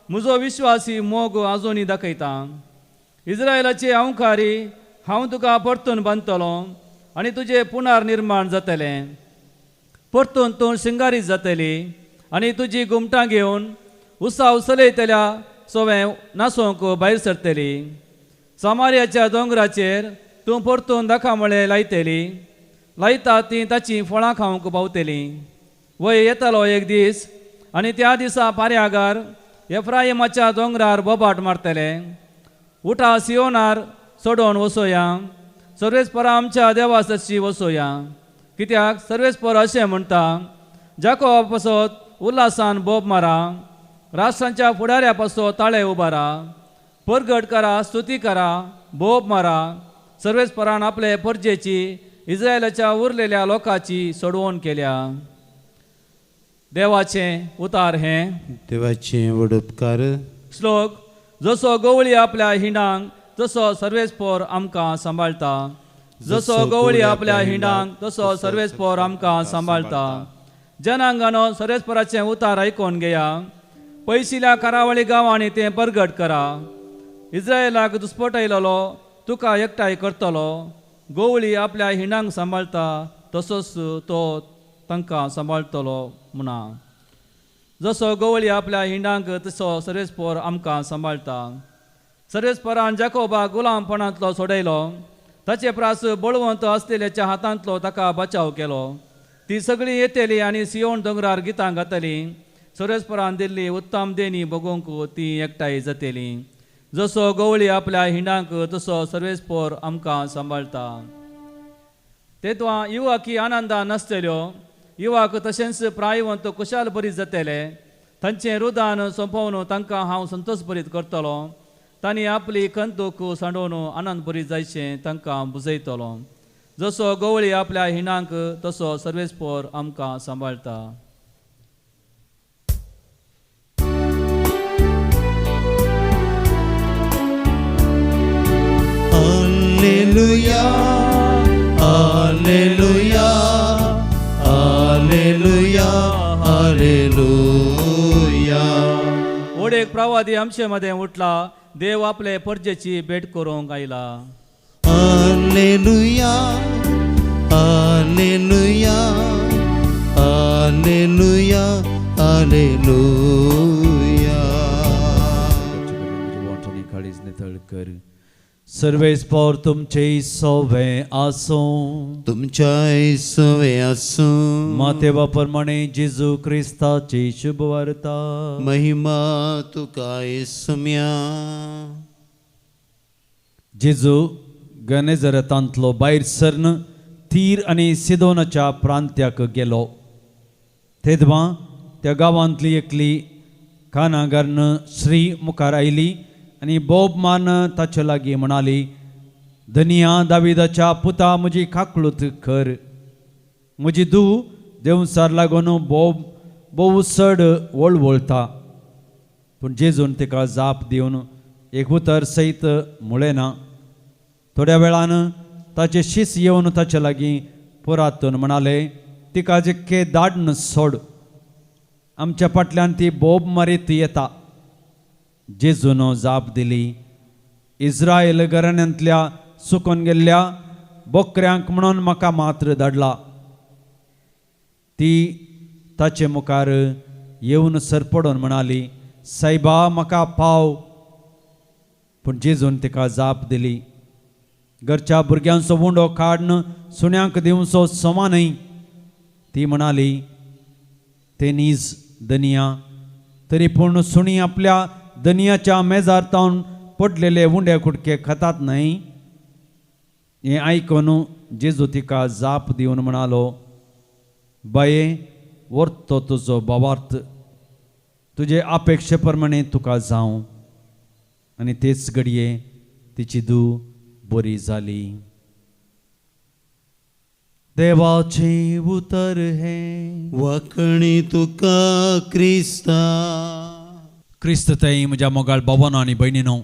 म्हजो विश्वासी मोग आजुनूय दाखयतां. इस्रायलाचे अंवकारी हांव तुका परतून बांदतलो आनी तुजें पुनर्निर्माण जातलें. परतून तूं शिंगारीत जातली आनी तुजी घुमटां घेवन उत्साव चलयतल्या सोवें नाचोवंक भायर सरतली. सामारियाच्या दोंगराचेर तूं परतून दाखामळे लायतली, लायता तीं ताचीं फळां खावंक पावतलीं. वय येतलो एक दीस आनी त्या दिसा पाऱ्यागार एफ्राहिमाच्या दोंगरार बोबाट मारतले, उठा सियोनार चडोवन वसोया, सर्वेस्पर आमच्या देवा सरशी वसोया. कित्याक सर्वेस्पर अशें म्हणटा, जाकोबा पासत उल्हासान बोब मारा, राष्ट्रांच्या फुडाऱ्या पासत ताळे उबारा, परगट करा, स्तुती करा, बोब मारा. सर्वेस्परान आपले परजेची इस्रायलाच्या उरलेल्या लोकांची सोडवण केल्या. देवाचें उतार हें. देवाचें व्हड उपकार. श्लोक. जसो गवळी आपल्या हिंडांक तसो सर्वेस्पर आमकां सांबाळटा, जसो गवळी आपल्या हिंडांक तसो सर्वेस्पर आमकां सांबाळटा. जनांगानो सर्वेस्पराचें उतार आयकोन घेया, पयशिल्या करावळी गांवांनी तें परगट करा. इस्रायलाक दुस्पटयलेलो तुका एकठांय करतलो, गवळी आपल्या हिंडांक सांबाळटा तसोच तो तांकां सांबाळटलो म्हणा. जसो गवळी आपल्या हिंडांक तसो सर्वेस्पर आमकां सांबाळटा. सर्वेस्परान जाकोबाक गुलामपणांतलो सोडयलो, ताचे प्रास बळवंत आसलेल्याच्या हातांतलो ताका बचाव केलो. ती सगळीं येतली आनी सियोन दोंगरार गितां गातली, सर्वेस्परान दिल्ली उत्तम देणी बगोवंक ती एकठांय जातली. जसो गवळी आपल्या हिंडांक तसो सर्वेस्पर आमकां सांबाळटा. तेतवा युवाकी आनंदान नासतल्यो, युवाक तशेंच प्रायवंत कुशाल बरीत जातले. तांचें रुदान सोंपोवन तांकां हांव संतोश बरीत करतलो, तांणी आपली खंतूक सांडोवन आनंद बरीत जायचें तांकां बुजयतलो. जसो गवळी आपल्या हिंडांक तसो सर्वेस्पर आमकां सांबाळटा. Alleluia, alleluia, alleluia, alleluia. Odek प्रवादी आमचे मदें उठला, देव आपले परजेची भेट करूंक आयला. Alleluia, alleluia, alleluia, alleluia. काळीज नितळ कर. सर्वेस्पर तुमचे सोवे आसूं. तुमच्या सवे आसूं. मातेवा प्रमाणे जेजू क्रिस्ताची शुभवार्ता. महिमा तुका येसुम्या. जेजू गनेजरतांतलो भायर सरन तीर आनी सिदोनाच्या प्रांत्याक गेलो. तेदवा त्या गांवांतली एकली कानागारन श्री मुखार आयली आनी बोब मारून ताचे लागीं म्हणाली, धनिया दाविदाच्या पुता म्हजी काकळूत कर, म्हजी धूव देंवसार लागून बोब भोव चड वळवळटा. पूण जेजून तिका जाप दिवन एक उतर सयत म्हळें ना. थोड्या वेळान ताचे शीस येवन ताचे लागीं पुरातून म्हणाले, तिका जिक्के दाडन सोड, आमच्या फाटल्यान ती बोब मारीत येता. जेजून जाप दिली, इस्रायल घराण्यांतल्या सुकून गेल्ल्या बोकऱ्यांक म्हणून म्हाका मात्र धाडला. ती ताचे मुखार येवन सरपडून म्हणाली, सायबा म्हाका पाव. पूण जेजून तिका जाप दिली, घरच्या भुरग्यांचो उंडो काडून सुण्यांक दिवचो समा न्हय. ती म्हणाली, ते नीज दनिया, तरी पूण सुणी आपल्या दनियाच्या मेजार तावन पडलेले उंडे कुडके खातात न्हय. हें आयकून जेजू तिका जाप दिवन म्हणालो, बाये व्हरतो तुजो भावार्थ, तुजे अपेक्षे प्रमाणे तुका जावं. आनी तेच घडये तिची धूव बरी जाली. देवाचें उतर हें. वाकणी तुका क्रिस्ता. क्रिस्त ताई म्हज्या मोगाळ बाबानो आनी भयणीनो,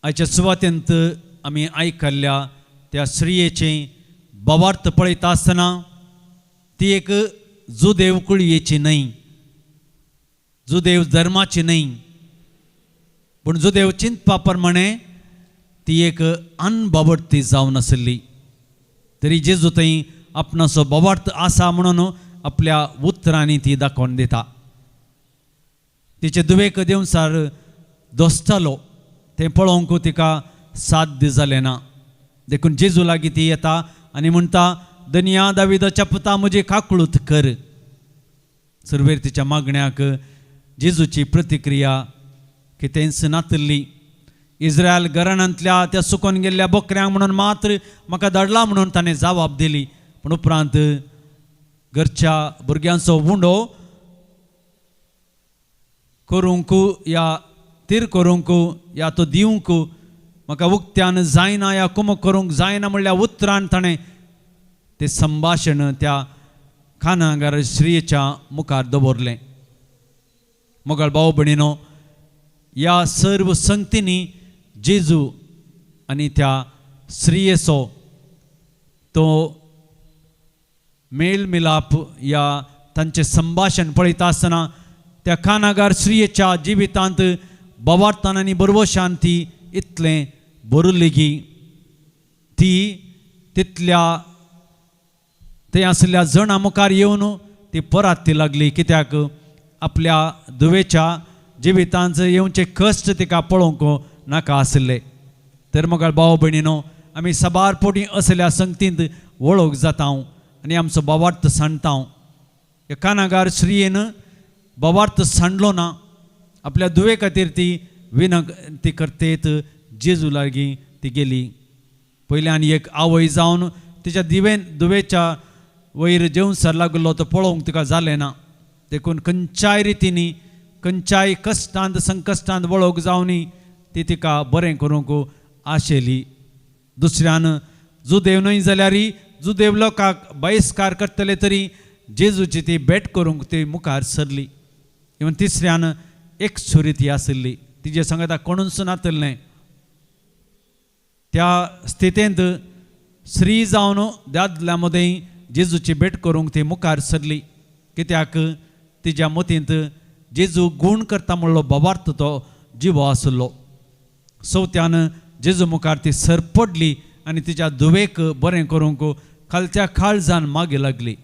आयच्या सुवातेंत आमी आयकल्ल्या त्या स्त्रियेचें भावार्थ पळयता आसतना ती एक जुदेव कुळयेची न्हय, जुदेव धर्माची न्हय, पूण जुदेव चिंतपा प्रमाणे ती एक अनबावडती जावन आसली. तरी जेजू थंय आपणाचो भावार्थ आसा म्हणून आपल्या उतरांनी ती दाखोवन दिता. तिचे दुवेक देंवसार दोसतालो तें पळोवंक तिका साध्य जालें ना, देखून जेजू लागीं ती येता आनी म्हणटा, दनया दाविदाच्या पुता म्हजी काकळूत कर. सुरवेर तिच्या मागण्याक जेजूची प्रतिक्रिया कितेंच नातिल्ली. इस्रायल घराण्यांतल्या त्या सुकोन गेल्ल्या बोकऱ्यांक म्हणून मात्र म्हाका धाडला म्हणून ताणें जबाब दिली. पूण उपरांत घरच्या भुरग्यांचो उंडो करूंक या तीर करूंक या तो दिवंक म्हाका उक्त्यान जायना या कुमक करूंक जायना म्हणल्या उतरान ताणें तें संभाशण त्या कानागार श्रीच्या मुखार दवरलें. मोगाळ भाव भयणीनो, ह्या सर्व संगतींनी जेजू आनी त्या स्त्रियेचो तो मेल मिलाप या तांचें संभाशण पळयता आसतना त्या कानागार स्त्रियेच्या जिवितांत बोवार्तान आनी बरवशान ती इतलें भरिल्ली की ती तितल्या थंय आशिल्ल्या जणां मुखार येवन ती पराती लागली. कित्याक आपल्या धुवेच्या जिवितांत येवचे कश्ट तिका पळोवंक नाका आशिल्ले. तर मोगाळ भाव भयणीनो, आमी साबार पोटी असल्या संगतींत वळख जाता आनी आमचो बोवार्थ सांडता. ह्या कानागार स्त्रियेन बोवार्थ सांडलो ना. आपल्या धुवे खातीर ती विनंती करतेत जेजू लागीं ती गेली. पयल्यान एक आवय जावन तिच्या धुवेच्या वयर जेवसर लागलो तो पळोवंक तिका जालें ना. देखून खंयच्याय रितींनी खंयच्याय कश्टांत संकश्टांत वळख जावनी ती तिका बरें करूंक आशेली. दुसऱ्यान जुदेव न्हय जाल्यार जुदेव लोकांक बहिश्कार करतले तरी जेजूची ती भेट करूंक ती मुखार सरली. इवन तिसऱ्यान एक सुरी ती आशिल्ली, तिजे सांगता कोणूच नातलें. त्या स्थितींत स्त्री जावन दादल्या मदें जेजूची भेट करूंक ती मुखार सरली. कित्याक तिज्या मतींत जेजू गूण करता म्हणलो बोवार्थ तो जिवो आशिल्लो. चवथ्यान जेजू मुखार ती सर पडली आनी तिच्या धुवेक बरें करूंक खालच्या काळजान मागे लागली.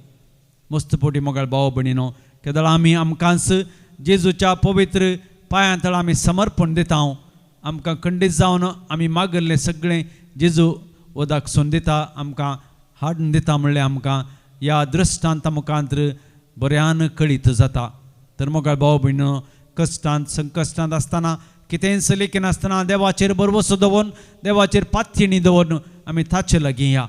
मस्त पोटी मोगाळ भाव भयणीनो, केदळ आमी आमकांच जेजूच्या पवित्र पांयां तळा आमी समर्पण दिता. आमकां खंडीत जावन आमी मागिल्लें सगळें जेजू वदाक सोन दिता, आमकां हाडून दिता म्हणलें आमकां ह्या दृश्टांता मुखांत बऱ्यान कळीत जाता. तर मोगाळ भाव भयणीनो, कश्टांत संकश्टांत आसतना कितेंच लेखिनासतना देवाचेर भरवसो दवरून देवाचेर पातयेणी दवरून आमी ताचे लागीं या.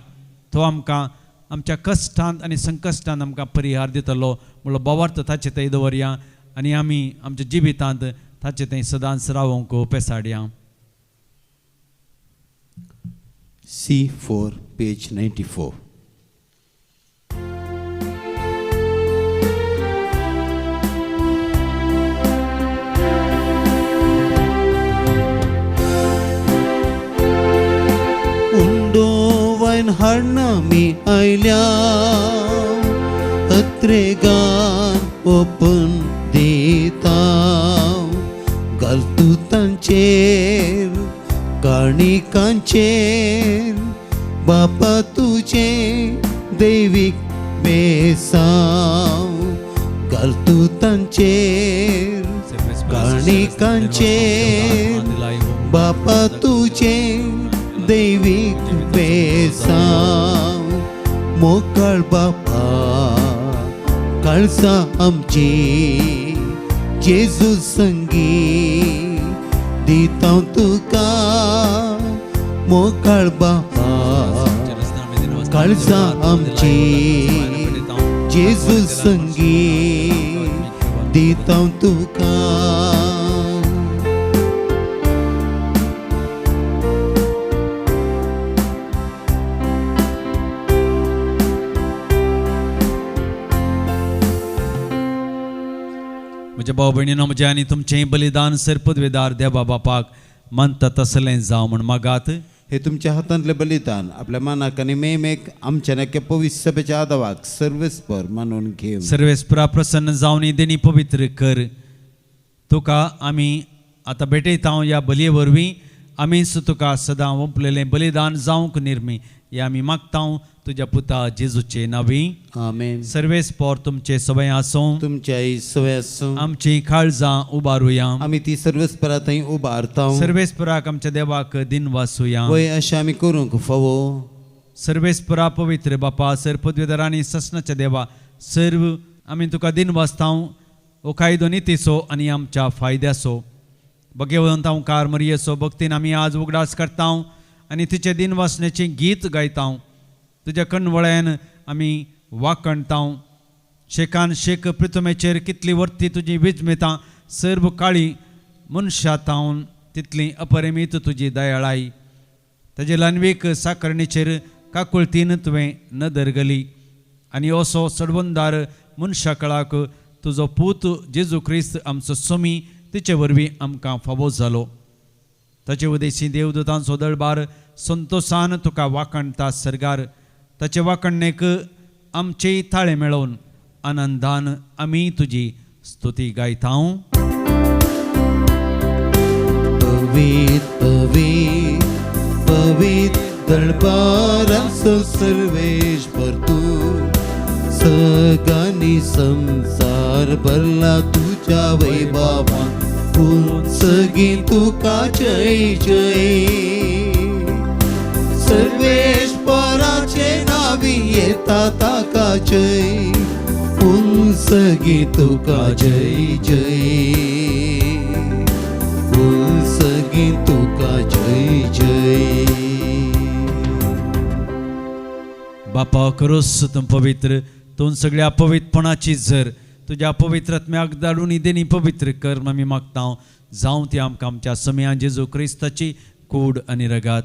तो आमकां आमच्या कश्टांत आनी संकश्टांत आमकां परिहार दितलो म्हणलो बोवार्थ ताचे थंय दवरया आनी आमी आमच्या जिवितांत ताचे थंय सदांच रावोंक पेसाडया. C4, page 94. उंडो वायन हाडना मी आयल्या अत्रेगान ओपन दिता घालतुतांचेर काणिकांचेर बापा तुजे दैवीक बेसांव घालतुतांचेर काणिकांचेर बापा तुजे दैवीक बेसांव मोकळ बापा काळसा आमची जेजू संगी दिता तुका मोकळ बापा काळजा आमची जेजू संगी दिता तुका. म्हज्या भाव भयणीनो, म्हजें आनी तुमचें बलिदान सर पदवेदार देवा बापाक मानता तसलें जावं म्हूण मागात. हे तुमच्या हातांतले बलिदान आपल्या मानाक आनी मेमेक आमच्या नाक्या पवित्र सभेच्या आदावाक सर्वेस्पर मानून घेव. सर्वेस्परा प्रसन्न जावन देणी पवित्र कर. तुका आमी आतां भेटयता ह्या बलये वरवीं आमीच तुका सदां ओंपलेलें बलिदान जावंक निर्मी हे आमी मागता तुज्या पुता जेजूचे नावी. आमेन. सर्वेस्पर तुमचे सवय आसूं, तुमच्याय सवय आसूं. आमची काळजां उबारुया, आमी ती सर्वेस्परा थंय उबारता. सर्वेस्पराक आमच्या देवाक दिन वासुया. वय अशें आमी करूंक फावो. सर्वेस्परा पवित्र बापा सर पदवीधर आनी ससनाच्या देवा सर्व आमी तुका दिन वाचतांव हो कायदो नितीचो आनी आमच्या फायद्याचो भगवंत कार मरियेचो भक्तीन आमी आज उगडास करतांव आनी तिचे दिन वाचण्याचें गीत गायतांव. तुज्या कणवळ्यान आमी वाकणतांव. शेकान शेक प्रितमेचेर कितली वर्ती तुजी विजमितां सर्व काळी मनशा तावन तितली अपरिमीत तुजी दयाळाई. ताजे ल्हानवीक साकरणीचेर काकुळतीन तुवें नदर घाली आनी असो सडवंदार मनशा कळाक तुजो पूत जेजू क्रिस्त आमचो स्वामी तिचे वरवीं आमकां फावो जालो. ताचे उदेशी देवदूतांचो दळबार संतोसान तुका वाकणता सर्गार. ताचे वाकणणेक आमचेय थाळे मेळोवन आनंदान आमी तुजी स्तुती गायतांव. पवित्र पवित्र पवित्र दळबाराचो सर्वेश्वर तूं सगानी संसार भरला तुज्या वैभवान पूण सगीं तुका जय जय. सर्वेश्वराचे नावी येता ताका जय पूण सगीं तुका जय जय पूण सगीं तुका जय जय. बापा करोस तूं पवित्र तूं सगळ्या पवित्रपणाची जर तुज्या पवित्र आत्म्याक धाडून देणी पवित्र कर आमी मागता. जावं ती आमकां आमच्या समयान जेजू क्रिस्ताची कूड आनी रगात.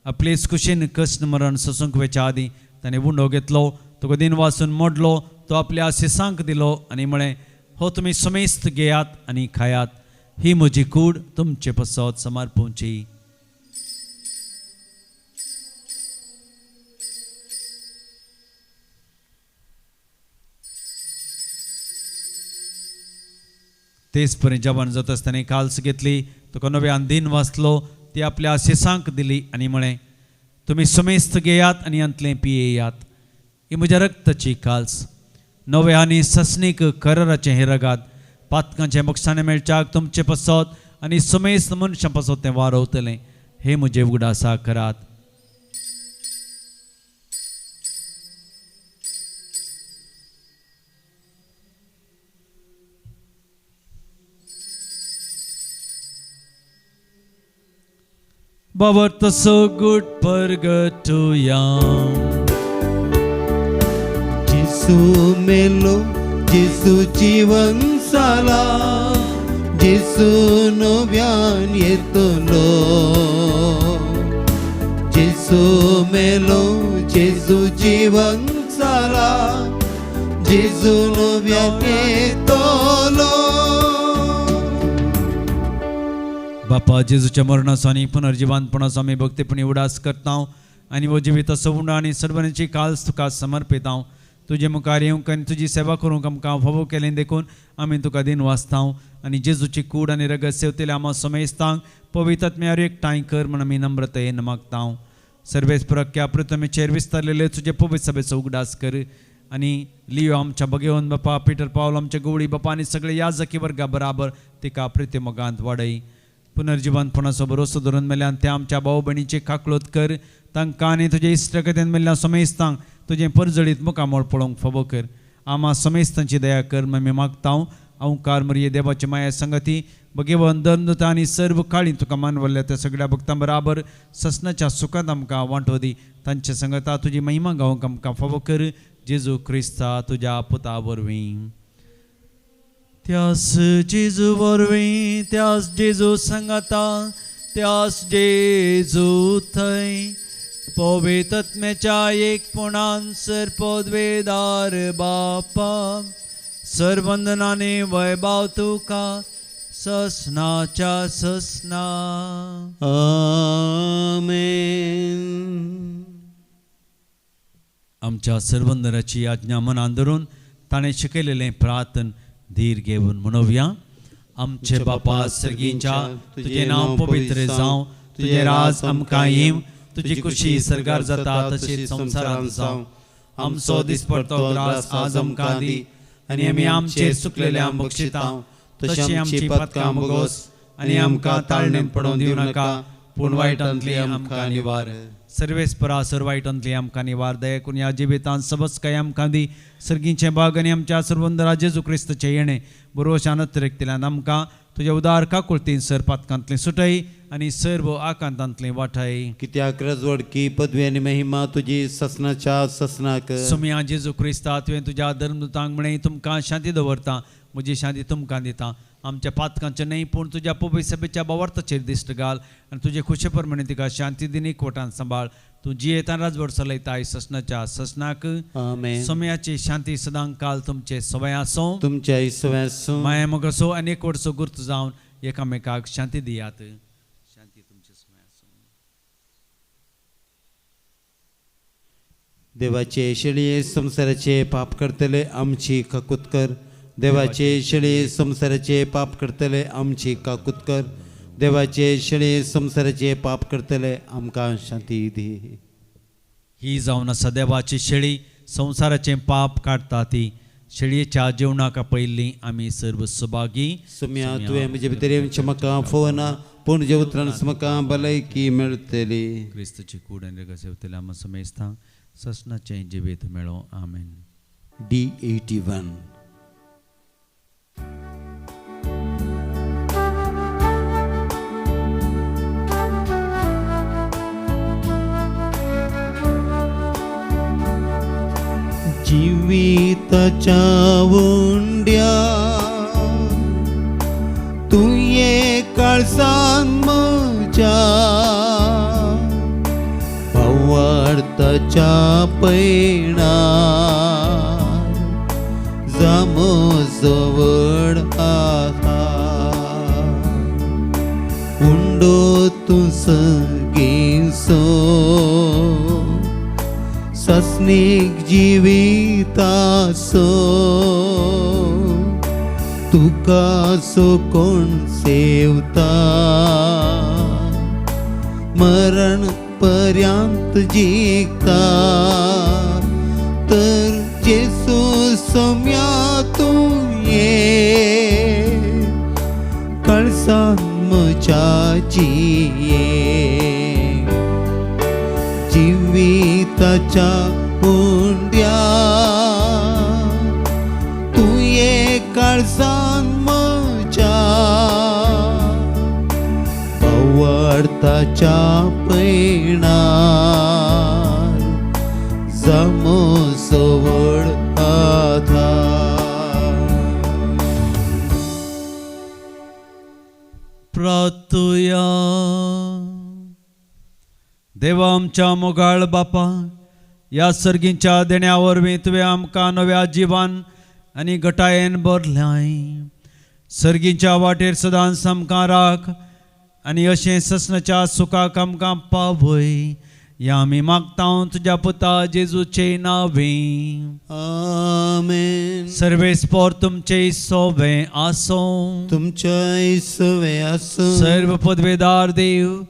आपलेच कुशीन कश्ट मरण सोसूंक वेच्या आदीं ताणें उंडो घेतलो, तुका दिन वाचून मोडलो, तो आपल्या आशिसांक दिलो आनी म्हळें, हो तुमी समेस्त घेयात आनी खायात, ही म्हजी कूड तुमचे पसत समर्पूंची. तेच परी जेवण जाता आसतना काल्स घेतली, तुका नव्यान दिन वाचलो, ती आपल्या आशिसांक दिली आनी म्हळें, तुमी समेस्त घेयात आनी हांतलें पियेयात, ही म्हज्या रक्ताची काल्स, नव्या आनी ससनीक कराराचें हें रगात, पातकांचें बक्षाणें मेळच्याक तुमचे पसत आनी समेस्त मनशां पसत तें वारवतलें, हें म्हजें उगडासा करात. बाबर तसो गुड परगटुया. जेसू मेलो, जेसू जीवन जाला, जेसू नव्यान येतलो. जेसू मेलो, जेसू जीवन जाला, जेसू नव्यान येतलो. बापा जेजूच्या मरणाचो आनी पुनर्जिवानपणाचो आमी भक्तीपणी उडास करता आनी हो जिविताचो उंडो आनी सर्वांची काल्स तुका समर्पिता. तुजे मुखार येवंक आनी तुजी सेवा करूंक आमकां फावो केलें देखून आमी तुका दिन वाचता आनी जेजूची कूड आनी रगत सेवतले आमा समेस्तांक पवित्र आत्म्यार एकठांय कर म्हण आमी नम्रतायेन मागता. सर्वेस प्रख्या प्रथमेचेर विस्तारलेले तुजे पवित्र सभेचो उगडास कर आनी लियो आमच्या भगेवन बापा, पिटर पावल आमच्या गवळी बापा आनी सगळे याजकी वर्गा बराबर तिका प्रितीमोगांत वाडय. पुनर्जिवनपणाचो भरोसो धरून मेल्यान त्या आमच्या भाव भयणीचे काकळोत कर, तांकां आनी तुजे इश्टकतेन मेल्ल्या समेस्तांक तुजें परजळीत मुखामळ पळोवंक फावो कर. आमा समेस्तांची दया कर आमी मागता. अंकार मरिये देवाची माया संगती भगेवन दंदता आनी सर्व काळी तुका मानवल्ल्या त्या सगळ्या भक्तां बराबर ससनाच्या सुखांत आमकां वांटो दी. तांचे संगता तुजी महिमा गावंक आमकां फावो कर, जेजू क्रिस्ता तुज्या पुता वरवीं. त्यास जेजू वरवीं, त्यास जेजू संगता, त्यास जेजू थंय पवित्र आत्म्याच्या एकपणान सर पदवेदार बापा सर्वंदनाने वैभव तुका ससनाच्या ससना. आमेन. आमच्या सर्वंदराची आज्ञा मनान धरून ताणें शिकयलेलें प्रार्थन धीर घेवन म्हणोवया. आमचे बापा सर्गींच्या, तुजें नांव पवित्र जावं, तुजें राज आमकां येवं, तुजी खुशी सर्गार जाता तशी संवसारांत जावं. आमचो दिसपडतो ग्रास आज आमकां दी आनी आमी आमचेर चुकलेल्यांक बक्षिता तशी आमची पातकां भोगोस आनी आमकां ताळणेंत पडोवन दिवं नाका, पूण वायटांतली आमकां निवार. सर्वेस्परा सर वायटांतली आमकां निवार. दया करून ह्या जिवितांत सबस काय आमकां दी. सर्गींचें भाग आनी आमच्या सर्वंदरा जेजू क्रिस्तचें येणें बरोवशान अतिरेकतल्यान आमकां तुज्या उदार काकुळतीन सर पातकांतलें सुटय आनी सर्व आकांतांतलें वाटाय. कित्याक रजवडकी पदवी आनी महिमा तुजी ससनाच्या ससनाक. सुमया जेजू क्रिस्ता तुवें तुज्या धर्मदूतांक म्हळें तुमकां शांती दवरता, म्हजी शांती तुमकां दिता. आमच्या पातकांचें न्हय पूण तुज्या पवित्र सभेच्या भावार्थाचेर दिश्ट घाल आनी तुजे खुशे प्रमाणे तिका शांती दिनी एकवटान सांबाळ. तूं जियेतान राजवट चलयताय ससनाच्या ससनाक. आमेन. समयाची शांती सदां काल तुमचे सवय आसूं, तुमच्या सवय आसूं. माया मोगाचो आनी एकवटचो गुर्त जावन एकामेकाक शांती दियात. शांती तुमचे सवय आसूं. देवाचे शेळये संवसाराचे पाप करतले आमची काकूत कर. देवाचे शेळये संवसाराचे पाप करतले आमची काकूत कर. देवाचे शेळये संवसाराचे पाप करतले आमकां शांती दी. ही जावन आसा देवाची शेळी, संवसाराचें पाप काडटा ती. शेळयेच्या जेवणाक पयलीं आमी सर्व सभागी. सुम्या तुवें म्हजे भितर येवचें म्हाका फोवना, पूण जे उतरान म्हाका भलायकी मेळटली. क्रिस्तची कूड आनी रगत सेवतले आमी समेस्तांक ससनाचें जिवीत मेळो. आमेन. D81. जिविताच्या उंड्या तुये काळसान म्हज्या भावार्थाच्या पयणार जामो जवळ आहार. उंडो तूं सगींसो सस्नीक जिवितासो, तुका सो कोण सेवता मरण पर्यंत जिखता. तर जेसू सम्या तूं ये कळसान म्हज्या जिये. जिविताच्या उंड्या तुये काळसान म्हज्या भावार्थाच्या पयणार जामो जवळ आधार. प्रार्थुया. देवा आमच्या मोगाळ बापा, ह्या सर्गींच्या देण्या वरवीं तुवें आमकां नव्या जिवान आनी घटायेन भरल्याय. सर्गींच्या वाटेर सदांच आमकां राख आनी अशें ससनाच्या सुखाक आमकां पावय. ह्या आमी मागता तुज्या पुता जेजूचे नांवे. आमेन. सर्वेस्पोर तुमचे सोवे आसूं, तुमच्या सवे आसूं. सर्व पदवेदार देव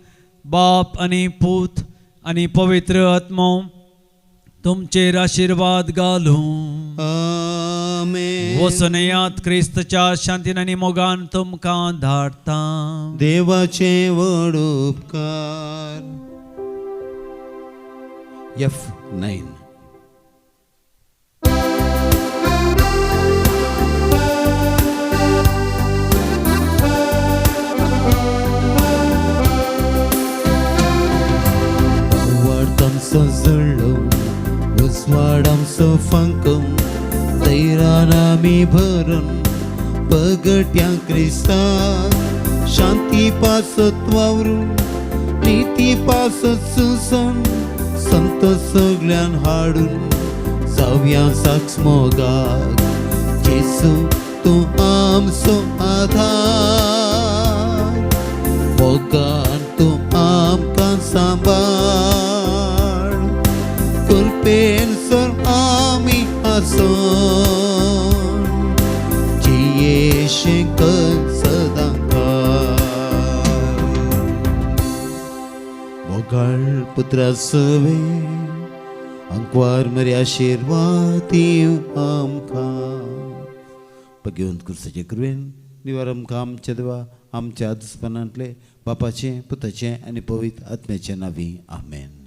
बाप आनी पूत आनी पवित्र आत्मो तुमचेर आशिर्वाद घालूं. आमेन. वसनयात क्रिस्तच्या शांतीन आनी मोगान तुमकां धाडटा. देवाचे व्हड उपकार. F9. वाडतामसो जळ्ळो उजवाडामसो फांकम तैरान आमी भरून पगट्या क्रिस्तान शांती पासत वावरून निती पासत सुसन संत सगल्यान हाडून जावया साक्ष मोगाक. जेसू तूं आमचो आधार, मोगान तूं आमकां सांबाळ. कृपेन सर आमी आसून जियेशें कर सदां काळ. मोगाळ पुत्रा सवे अंकवार मरे आशिर्वाद दिव आमकां. भगवंत कुर्साचे कृपेन निवार आमकां आमच्या देवा. आमच्या दुस्पनांतले बापाचें पुताचें आनी पवित्र आत्म्याचें नांवी. आमेन.